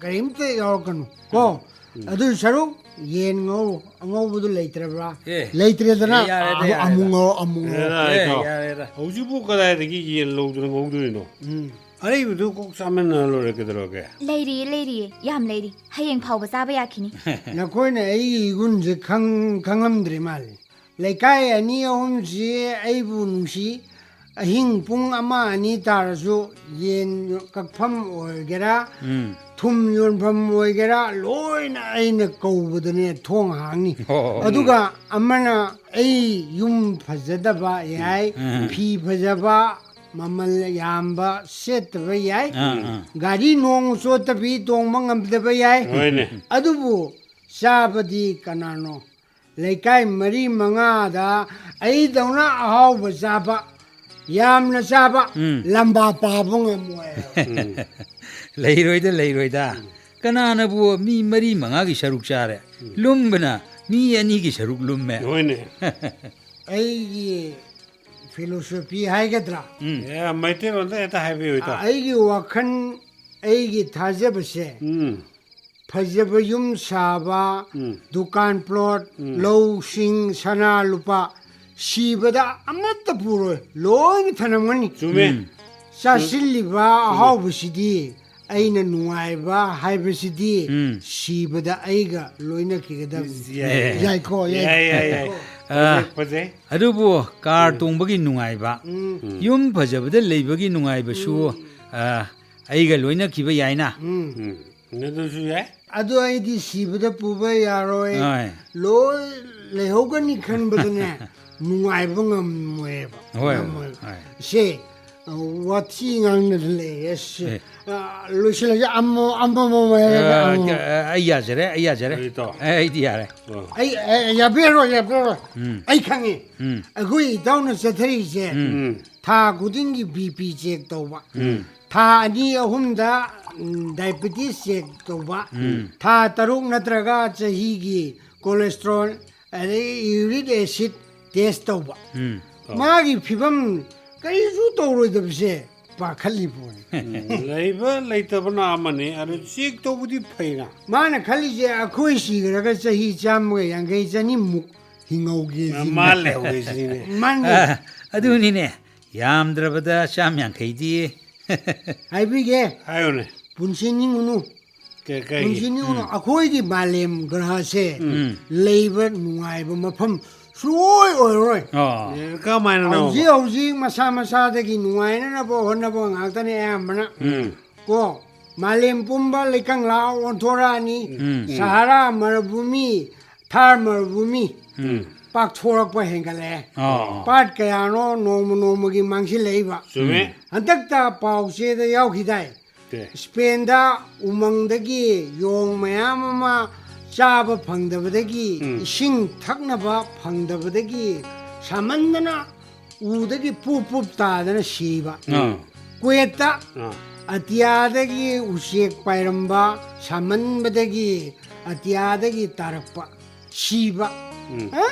ꯀꯔꯤꯝꯇ ꯌꯥꯎꯔꯛꯀꯅꯨ ꯀꯣ꯫ ꯎꯝ꯫ ꯑꯗꯨ ꯁꯔꯨꯛ ꯌꯦꯟ ꯉꯧ-, ꯑꯉꯧꯕꯗꯨ ꯂꯩꯇ꯭ꯔꯕ꯭ꯔꯥ? ꯑꯦ꯫ ꯂꯩꯇ꯭ꯔꯦꯗꯅ? ꯑꯦ, ꯌꯥꯔꯦꯗ, ꯑꯃꯨ-, ꯌꯥꯔꯦꯗ꯫ ꯑꯃꯨꯛ ꯉꯧꯔꯣ, ꯑꯃꯨꯛ ꯉꯧꯔꯣ꯫ ꯌꯥꯔꯦꯗ, ꯑꯦ, ꯏꯇꯥꯎ꯫ ꯌꯥꯔꯦꯗ꯫ ꯍꯧꯖꯤꯛꯄꯨ ꯀꯗꯥꯏꯗꯒꯤ ꯌꯦꯟ ꯂꯧꯗꯅ ꯉꯧꯗꯣꯏꯅꯣ? ꯎꯝ꯫ ꯑꯔꯩꯕꯗꯨ ꯀꯣꯛ ꯆꯥꯃꯤꯟꯅꯔ ꯂꯣꯏꯔꯦ, ꯀꯩꯗꯧꯔꯒꯦ? ꯂꯩꯔꯤꯌꯦ, ꯂꯩꯔꯤꯌꯦ, ꯌꯥꯝ ꯂꯩꯔꯤ꯫ ꯍꯌꯦꯡ ꯐꯥꯎꯕ ꯆꯥꯕ ꯌꯥꯈꯤꯅꯤ꯫ ꯅꯈꯣꯏꯅ ꯑꯩꯒꯤ ꯏꯒꯨꯟꯁꯦ ꯈꯪ-, ꯈꯪꯉꯝꯗ꯭ꯔꯤ ꯃꯥꯜꯂꯦ꯫ ꯂꯩꯀꯥꯏ ꯑꯅꯤ ꯑꯍꯨꯝꯁꯤ ꯑꯩꯕꯨ ꯅꯨꯡꯁꯤ꯫ ꯑꯍꯤꯡ ꯄꯨꯡ ꯑꯃ ꯑꯅꯤ ꯇꯥꯔꯁꯨ ꯌꯦꯟ ꯀꯛꯐꯝ ꯑꯣꯏꯒꯦꯔꯥ, ꯎꯝ꯫ ꯊꯨꯝ ꯌꯣꯟꯐꯝ ꯑꯣꯏꯒꯦꯔꯥ, ꯂꯣꯏꯅ ꯑꯩꯅ ꯀꯧꯕꯗꯅꯦ ꯊꯣꯡ ꯍꯥꯡꯅꯤ꯫ ꯑꯣ꯫ ꯑꯗꯨꯒ ꯑꯃꯅ ꯑꯩ ꯌꯨꯝ ꯐꯖꯗꯕ ꯌꯥꯏ, ꯎꯝ꯫ ꯐꯤ ꯐꯖꯕ, ꯃꯃꯜ ꯌꯥꯝꯕ ꯁꯦꯠꯇꯕ ꯌꯥꯏ꯫ ꯑꯥ, ꯑꯥ꯫ ꯒꯥꯔꯤ ꯅꯣꯡ ꯆꯣꯠꯇꯕꯤ ꯇꯣꯡꯕ ꯉꯝꯗꯕ ꯌꯥꯏ꯫ ꯍꯣꯏꯅꯦ꯫ ꯑꯗꯨꯕꯨ ꯆꯥꯕꯗꯤ ꯀꯅꯥꯅꯣ? ꯂꯩꯀꯥꯏ ꯃꯔꯤ ꯃꯉꯥꯗ ꯑꯩꯗꯧꯅ ꯑꯍꯥꯎꯕ ꯆꯥꯕ, ꯌꯥꯝꯅ ꯆꯥꯕ, ꯎꯝ꯫ ꯂꯝꯕꯥ ꯄꯥꯕ ꯉꯝꯃꯣꯏ꯫ ꯎꯝ꯫ ꯂꯩꯔꯣꯏꯗ, ꯂꯩꯔꯣꯏꯗ꯫ ꯎꯝ꯫ ꯀꯅꯥꯅꯕꯨ ꯃꯤ ꯃꯔꯤ ꯃꯉꯥꯒꯤ ꯁꯔꯨꯛ ꯆꯥꯔꯦ? ꯎꯝ꯫ ꯂꯨꯝꯕꯅ ꯃꯤ ꯑꯅꯤꯒꯤ ꯁꯔꯨꯛ ꯂꯨꯝꯃꯦ꯫ ꯍꯣꯏꯅꯦ꯫ ꯑꯩꯒꯤ philosophy ꯍꯥꯏꯒꯗ꯭ꯔꯥ? ꯎꯝ꯫ ꯑꯦ, ꯃꯩꯇꯩꯂꯣꯟꯗ ꯍꯦꯛꯇ ꯍꯥꯏꯕꯤꯌꯨ, ꯏꯇꯥꯎ꯫ ꯑꯩꯒꯤ ꯋꯥꯈꯜ, ꯑꯩꯒꯤ ꯊꯥꯖꯕꯁꯦ, ꯎꯝ꯫ ꯐꯖꯕ ꯌꯨꯝ ꯁꯥꯕ, ꯎꯝ꯫ ꯗꯨꯀꯥꯟ plot, ꯎꯝ꯫ ꯂꯧꯁꯤꯡ, ꯁꯅꯥ ꯂꯨꯄꯥ, ꯁꯤꯕꯗ ꯑꯃꯠꯇ ꯄꯨꯔꯣꯏ, ꯂꯣꯏꯅ ꯊꯅꯝꯒꯅꯤ꯫ ꯆꯨꯝꯃꯦ꯫ ꯎꯝ꯫ ꯆꯥꯁꯤꯜꯂꯤꯕ ꯆꯨꯝꯃꯦ꯫ ꯑꯍꯥꯎꯕꯁꯤꯗꯤ, ꯑꯩꯅ ꯅꯨꯡꯉꯥꯏꯕ ꯍꯥꯏꯕꯁꯤꯗꯤ, ꯎꯝ꯫ ꯁꯤꯕꯗ ꯑꯩꯒ ꯂꯣꯏꯅꯈꯤꯒꯗꯕꯅꯤ꯫ ꯌꯥꯏ, ꯌꯥꯏ꯫ ꯌꯥꯏꯀꯣ, ꯌꯥꯏ, ꯌꯥꯏ, ꯌꯥꯏ, ꯌꯥꯏ꯫ ꯌꯥꯏꯀꯣ꯫ ꯑ, ꯐꯖꯩ, ꯐꯖꯩ꯫ ꯑꯗꯨꯕꯨ ꯀꯥꯔ ꯎꯝ꯫ ꯇꯣꯡꯕꯒꯤ ꯅꯨꯡꯉꯥꯏꯕ, ꯎꯝ꯫ ꯎꯝ꯫ ꯌꯨꯝ ꯐꯖꯕꯗ ꯂꯩꯕꯒꯤ ꯅꯨꯡꯉꯥꯏꯕꯁꯨ, ꯎꯝ꯫ ꯑ, ꯑꯩꯒ ꯂꯣꯏꯅꯈꯤꯕ ꯌꯥꯏꯅ꯫ ꯎꯝ꯫ ꯎꯝ꯫ ꯑꯗꯨꯁꯨ ꯌꯥꯏ꯫ ꯑꯗꯨ ꯑꯩꯗꯤ ꯁꯤꯕꯗ ꯄꯨꯕ ꯌꯥꯔꯣꯏ꯫ ꯍꯣꯏ꯫ ꯂꯣꯏ ꯂꯩꯍꯧꯒꯅꯤ ꯈꯟꯕꯗꯅꯦ, ꯅꯨꯡꯉꯥꯏꯕ ꯉꯝꯃꯣꯏꯕ꯫ ꯍꯣꯏ, ꯉꯝꯃꯣꯏꯕ꯫ ꯍꯣꯏ꯫ ꯁꯦ, ꯑ, ꯋꯥꯊꯤ ꯉꯥꯡꯅꯗꯅ ꯂꯩꯔꯦ꯫ ꯁꯦ, ꯑꯦ꯫ ꯑ, ꯂꯣꯏꯁꯤꯜꯂꯁꯦ꯫ ꯑꯃ-, ꯑꯃꯃꯝ ꯍꯥꯏꯔꯒ ꯑ, ꯑꯃꯃꯝ꯫ ꯑ, ꯑꯩ ꯌꯥꯖꯔꯦ, ꯑꯩ ꯌꯥꯖꯔꯦ꯫ ꯑꯩ ꯇꯣ꯫ ꯑꯩ, ꯑꯩꯗꯤ ꯌꯥꯔꯦ꯫ ꯑ꯫ ꯑꯩ, ꯑꯩ, ꯌꯥꯕꯤꯔꯣꯏ, ꯌꯥꯕꯤꯔꯣꯏ꯫ ꯎꯝ꯫ ꯑꯩ ꯈꯪꯉꯤ꯫ ꯎꯝ꯫ ꯑꯩꯈꯣꯏ ꯏꯇꯥꯎꯅ ꯆꯠꯊꯔꯤꯁꯦ, ꯎꯝ꯫ ꯊꯥ ꯈꯨꯗꯤꯡꯒꯤ BP check ꯇꯧꯕ꯫ ꯎꯝ꯫ ꯊꯥ ꯑꯅꯤ ꯑꯍꯨꯝꯗ, ꯎꯝ, diabetes check ꯇꯧꯕ꯫ ꯎꯝ꯫ ꯊꯥ ꯇꯔꯨꯛ ꯅꯠꯇ꯭ꯔꯒ ꯆꯍꯤꯒꯤ cholesterol, ꯑꯗꯩ uric acid test ꯇꯧꯕ꯫ ꯎꯝ꯫ ꯑꯣ꯫ ꯃꯥꯒꯤ ꯐꯤꯕꯝ ꯀꯔꯤꯁꯨ ꯇꯧꯔꯣꯏꯗꯕꯁꯦ ꯄꯥꯈꯠꯂꯤ ꯄꯣꯠꯅꯤ꯫ ꯎꯝ, ꯂꯩꯕ ꯂꯩꯇꯕꯅ ꯑꯃꯅꯤ, ꯑꯗꯨ check ꯇꯧꯕꯗꯤ ꯐꯩꯅ꯫ ꯃꯥꯅ ꯈꯜꯂꯤꯁꯦ ꯑꯩꯈꯣꯏ ꯁꯤꯈ꯭ꯔꯒ ꯆꯍꯤ ꯆꯥꯝꯃꯒ ꯌꯥꯡꯈꯩ, ꯆꯅꯤꯃꯨꯛ ꯍꯤꯡꯍꯧꯒꯦ ꯁꯤꯅꯤ꯫ ꯃꯥ ꯂꯩꯍꯧꯒꯦ ꯁꯤꯅꯤꯅꯦ꯫ ꯃꯥꯅꯤ꯫ ꯑ, ꯑꯗꯨꯅꯤꯅꯦ, ꯌꯥꯝꯗ꯭ꯔꯕꯗ ꯆꯥꯝ ꯌꯥꯡꯈꯩꯗꯤ꯫ ꯍꯥꯏꯕꯤꯒꯦ꯫ ꯍꯥꯏꯌꯨꯅꯦ꯫ ꯄꯨꯟꯁꯤ ꯅꯤꯡꯉꯨꯅꯨ꯫ ꯀꯩ, ꯀꯩꯒꯤ? ꯄꯨꯟꯁꯤ ꯅꯤꯡꯉꯨꯅꯨ꯫ ꯎꯝ꯫ ꯑꯩꯈꯣꯏꯒꯤ ꯃꯥꯂꯦꯝ ꯒ꯭ꯔꯍꯁꯦ ꯎꯝ꯫ ꯂꯩꯕ ꯅꯨꯡꯉꯥꯏꯕ ꯃꯐꯝ ꯁꯨꯡꯑꯣꯏ ꯑꯣꯏꯔꯣꯏ꯫ ꯑꯣ꯫ ꯑꯦ, ꯀꯃꯥꯏꯅꯅꯣ? ꯍꯧꯖꯤꯛ ꯍꯧꯖꯤꯛ ꯃꯁꯥ ꯃꯁꯥꯗꯒꯤ ꯅꯨꯡꯉꯥꯏꯅꯅꯕ ꯍꯣꯠꯅꯕ ꯉꯥꯛꯇꯅꯦ ꯑꯌꯥꯝꯕꯅ꯫ ꯎꯝ꯫ ꯀꯣ, ꯃꯥꯂꯦꯝ ꯄꯨꯝꯕ ꯂꯩꯀꯪꯂꯥ ꯑꯣꯟꯊꯣꯔꯛꯑꯅꯤ꯫ ꯎꯝ꯫ ꯁꯍꯥꯔꯥ ꯃꯔꯨꯚꯨꯃꯤ, ꯊꯥꯔ ꯃꯔꯨꯚꯨꯃꯤ ꯎꯝ꯫ ꯄꯥꯛꯊꯣꯔꯛꯄ ꯍꯦꯟꯒꯠꯂꯛꯑꯦ꯫ ꯑꯣ꯫ ꯄꯥꯠ ꯀꯌꯥꯅꯣ ꯅꯣꯡꯃ ꯅꯣꯡꯃꯒꯤ ꯃꯥꯡꯁꯤꯜꯂꯛꯏꯕ꯫ ꯆꯨꯝꯃꯦ꯫ ꯎꯝ꯫ ꯍꯟꯗꯛꯇ ꯄꯥꯎ ꯆꯦꯗ ꯌꯥꯎꯈꯤꯗꯥꯏ? ꯀꯦ꯫ ꯁ꯭ꯄꯦꯟꯗ ꯎꯃꯪꯗꯒꯤ ꯌꯣꯡ ꯃꯌꯥꯝ ꯑꯃ ꯆꯥꯕ ꯐꯪꯗꯕꯗꯒꯤ, ꯎꯝ꯫ ꯏꯁꯤꯡ ꯊꯛꯅꯕ ꯐꯪꯗꯕꯗꯒꯤ ꯁꯥꯃꯟꯗꯅ ꯎꯗꯒꯤ ꯄꯨꯞ ꯄꯨꯞ ꯇꯥꯗꯅ ꯁꯤꯕ꯫ ꯑꯥ꯫ ꯀꯨꯋꯦꯠꯇ ꯑꯥ꯫ ꯑꯇꯤꯌꯥꯗꯒꯤ ꯎꯆꯦꯛ ꯄꯥꯏꯔꯝꯕ ꯁꯥꯃꯟꯕꯗꯒꯤ ꯑꯇꯤꯌꯥꯗꯒꯤ ꯇꯥꯔꯛꯄ, ꯁꯤꯕ꯫ ꯎꯝ꯫ ꯑ?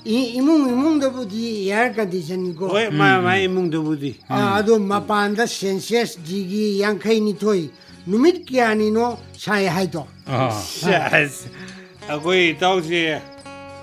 ꯏ-, ꯏꯃꯨꯡ ꯏꯃꯨꯡꯗꯕꯨꯗꯤ air condition ꯀꯣ꯫ ꯍꯣꯏ, ꯃꯥ-, ꯎꯝ, ꯃꯥ ꯎꯝ꯫ ꯏꯃꯨꯡꯗꯕꯨꯗꯤ꯫ ꯑꯥ, ꯎꯝ꯫ ꯑꯗꯣ ꯃꯄꯥꯟꯗ Celsius degree ꯌꯥꯡꯈꯩ ꯅꯤꯊꯣꯏ ꯅꯨꯃꯤꯠ ꯀꯌꯥꯅꯤꯅꯣ ꯁꯥꯏ ꯍꯥꯏꯗꯣ? ꯑꯥ꯫ ꯁꯦꯁ, ꯑꯩꯈꯣꯏ ꯏꯇꯥꯎꯁꯦ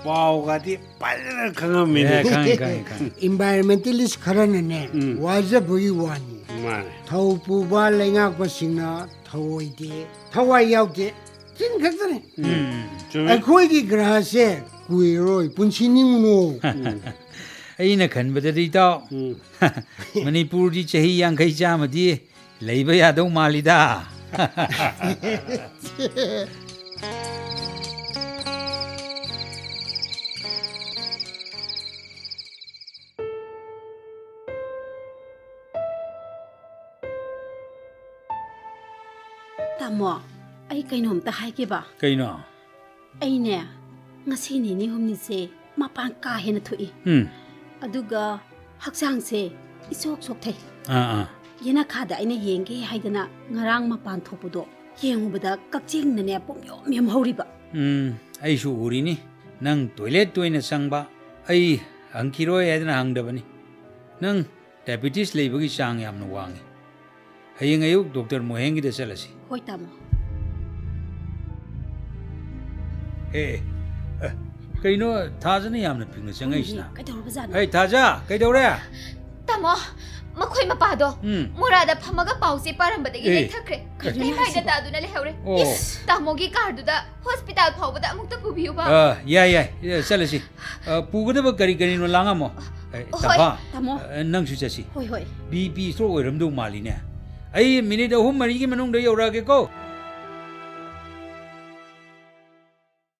ꯄꯥꯎꯒꯗꯤ ꯐꯖꯅ ꯈꯪꯉꯝꯃꯤꯅꯦ꯫ ꯑꯦ, ꯈꯪꯉꯤ, ꯈꯪꯉꯤ, ꯈꯪꯉꯤ꯫ Environmentalist ꯈꯔꯅꯅꯦ, ꯎꯝ꯫ ꯋꯥꯖꯕꯒꯤ ꯋꯥꯅꯤ꯫ ꯃꯥꯅꯦ꯫ ꯊꯧ ꯄꯨꯕ ꯂꯩꯉꯥꯛꯄꯁꯤꯡꯅ ꯊꯧꯑꯣꯏꯗꯦ, ꯊꯋꯥꯏ ꯌꯥꯎꯗꯦ꯫ ꯆꯤꯟ ꯈꯛꯇꯅꯤ꯫ ꯎꯝ, ꯆꯨꯝꯃꯤ꯫ ꯑꯩꯈꯣꯏꯒꯤ ꯒ꯭ꯔꯍꯁꯦ ꯀꯨꯏꯔꯣꯏ, ꯄꯨꯟꯁꯤ ꯅꯤꯡꯉꯨꯅꯣ꯫ ꯑꯩꯅ ꯈꯟꯕꯗꯗꯤ, ꯏꯇꯥꯎ, ꯎꯝ꯫ ꯃꯅꯤꯄꯨꯔꯗꯤ ꯆꯍꯤ ꯌꯥꯡꯈꯩ ꯆꯥꯝꯃꯗꯤ ꯂꯩꯕ ꯌꯥꯗꯧ ꯃꯥꯜꯂꯤꯗ꯫ ꯇꯥꯃꯣ, ꯑꯩ ꯀꯩꯅꯣꯝꯇ ꯍꯥꯏꯒꯦꯕ꯫ ꯀꯩꯅꯣ? ꯑꯩꯅꯦ, ꯉꯁꯤ ꯅꯤꯅꯤ ꯍꯨꯝꯅꯤꯁꯦ ꯃꯄꯥꯟ ꯀꯥ ꯍꯦꯟꯅ ꯊꯣꯛꯏ꯫ ꯎꯝ꯫ ꯑꯗꯨꯒ ꯍꯛꯆꯥꯡꯁꯦ ꯏꯁꯣꯛ ꯁꯣꯛꯊꯩ꯫ ꯑꯥ, ꯑꯥ꯫ ꯌꯦꯅꯈꯥꯗ ꯑꯩꯅ ꯌꯦꯡꯒꯦ ꯍꯥꯏꯗꯅ ꯉꯔꯥꯡ ꯃꯄꯥꯟ ꯊꯣꯛꯄꯗꯣ, ꯌꯦꯡꯉꯨꯕꯗ ꯀꯛꯆꯦꯡꯅꯅꯦ ꯄꯨꯝꯌꯣꯝ ꯌꯣꯝꯍꯧꯔꯤꯕ꯫ ꯎꯝ, ꯑꯩꯁꯨ ꯎꯔꯤꯅꯤ꯫ ꯅꯪ ꯇꯣꯏꯂꯦꯠ ꯇꯣꯏꯅ ꯆꯪꯕ, ꯑꯩ ꯍꯪꯈꯤꯔꯣꯏ ꯍꯥꯏꯗꯅ ꯍꯪꯗꯕꯅꯤ꯫ ꯅꯪ ꯗꯥꯏꯕꯦꯇꯤꯁ ꯂꯩꯕꯒꯤ ꯆꯥꯡ ꯌꯥꯝꯅ ꯋꯥꯡꯉꯤ꯫ ꯍꯌꯦꯡ ꯑꯌꯨꯛ ꯗꯣꯛꯇꯔ ꯃꯣꯍꯦꯟꯒꯤꯗ ꯆꯠꯂꯁꯤ꯫ ꯍꯣꯏ, ꯇꯥꯃꯣ꯫ ꯑꯦ, ꯑꯦ, ꯀꯩꯅꯣ ꯊꯥꯖꯅ ꯌꯥꯝꯅ ꯄꯤꯛꯅ ꯆꯪꯉꯛꯏꯁꯤꯅ? ꯈꯪꯗꯦ, ꯀꯩꯗꯧꯔꯕꯖꯥꯠꯅꯣ? ꯑꯩ ꯊꯥꯖ, ꯀꯩꯗꯧꯔꯦ? ꯇꯥꯃꯣ, ꯃꯈꯣꯏ ꯃꯄꯥꯗꯣ ꯎꯝ꯫ ꯃꯣꯔꯥꯗ ꯐꯝꯃꯒ ꯄꯥꯎ ꯆꯦ ꯄꯥꯔꯝꯕꯗꯒꯤ ꯑꯦ꯫ ꯂꯩꯊꯈ꯭ꯔꯦ꯫ ꯀꯩꯅꯣ ꯂꯩꯃꯥꯏꯗ ꯍꯥꯏꯁꯤꯕꯣ? ꯇꯥꯗꯨꯅ ꯂꯩꯍꯧꯔꯦ꯫ ꯑꯣ꯫ ꯏꯁ! ꯇꯥꯃꯣꯒꯤ ꯀꯥꯔꯗꯨꯗ ꯍꯣꯁꯄꯤꯇꯥꯜ ꯐꯥꯎꯕꯗ ꯑꯃꯨꯛꯇ ꯄꯨꯕꯤꯌꯨꯕ꯫ ꯑ, ꯌꯥꯏ, ꯌꯥꯏ꯫ ꯑ, ꯆꯠꯂꯁꯤ꯫ ꯑ, ꯄꯨꯒꯗꯕ ꯀꯔꯤ ꯀꯔꯤꯅꯣ ꯂꯥꯡꯉꯝꯃꯣ꯫ ꯑꯦ, ꯍꯣꯏ꯫ ꯇꯝꯐꯥ, ꯇꯥꯃꯣ꯫ ꯑ, ꯅꯪꯁꯨ ꯆꯠꯁꯤ꯫ ꯍꯣꯏ, ꯍꯣꯏ꯫ ꯕꯤ ꯄꯤ ꯁ꯭ꯇ꯭ꯔꯣꯛ ꯑꯣꯏꯔꯝꯗꯧ ꯃꯥꯜꯂꯤꯅꯦ꯫ ꯑꯩ ꯃꯤꯅꯤꯠ ꯑꯍꯨꯝ ꯃꯔꯤꯒꯤ ꯃꯅꯨꯡꯗ ꯌꯧꯔꯛꯑꯒꯦꯀꯣ꯫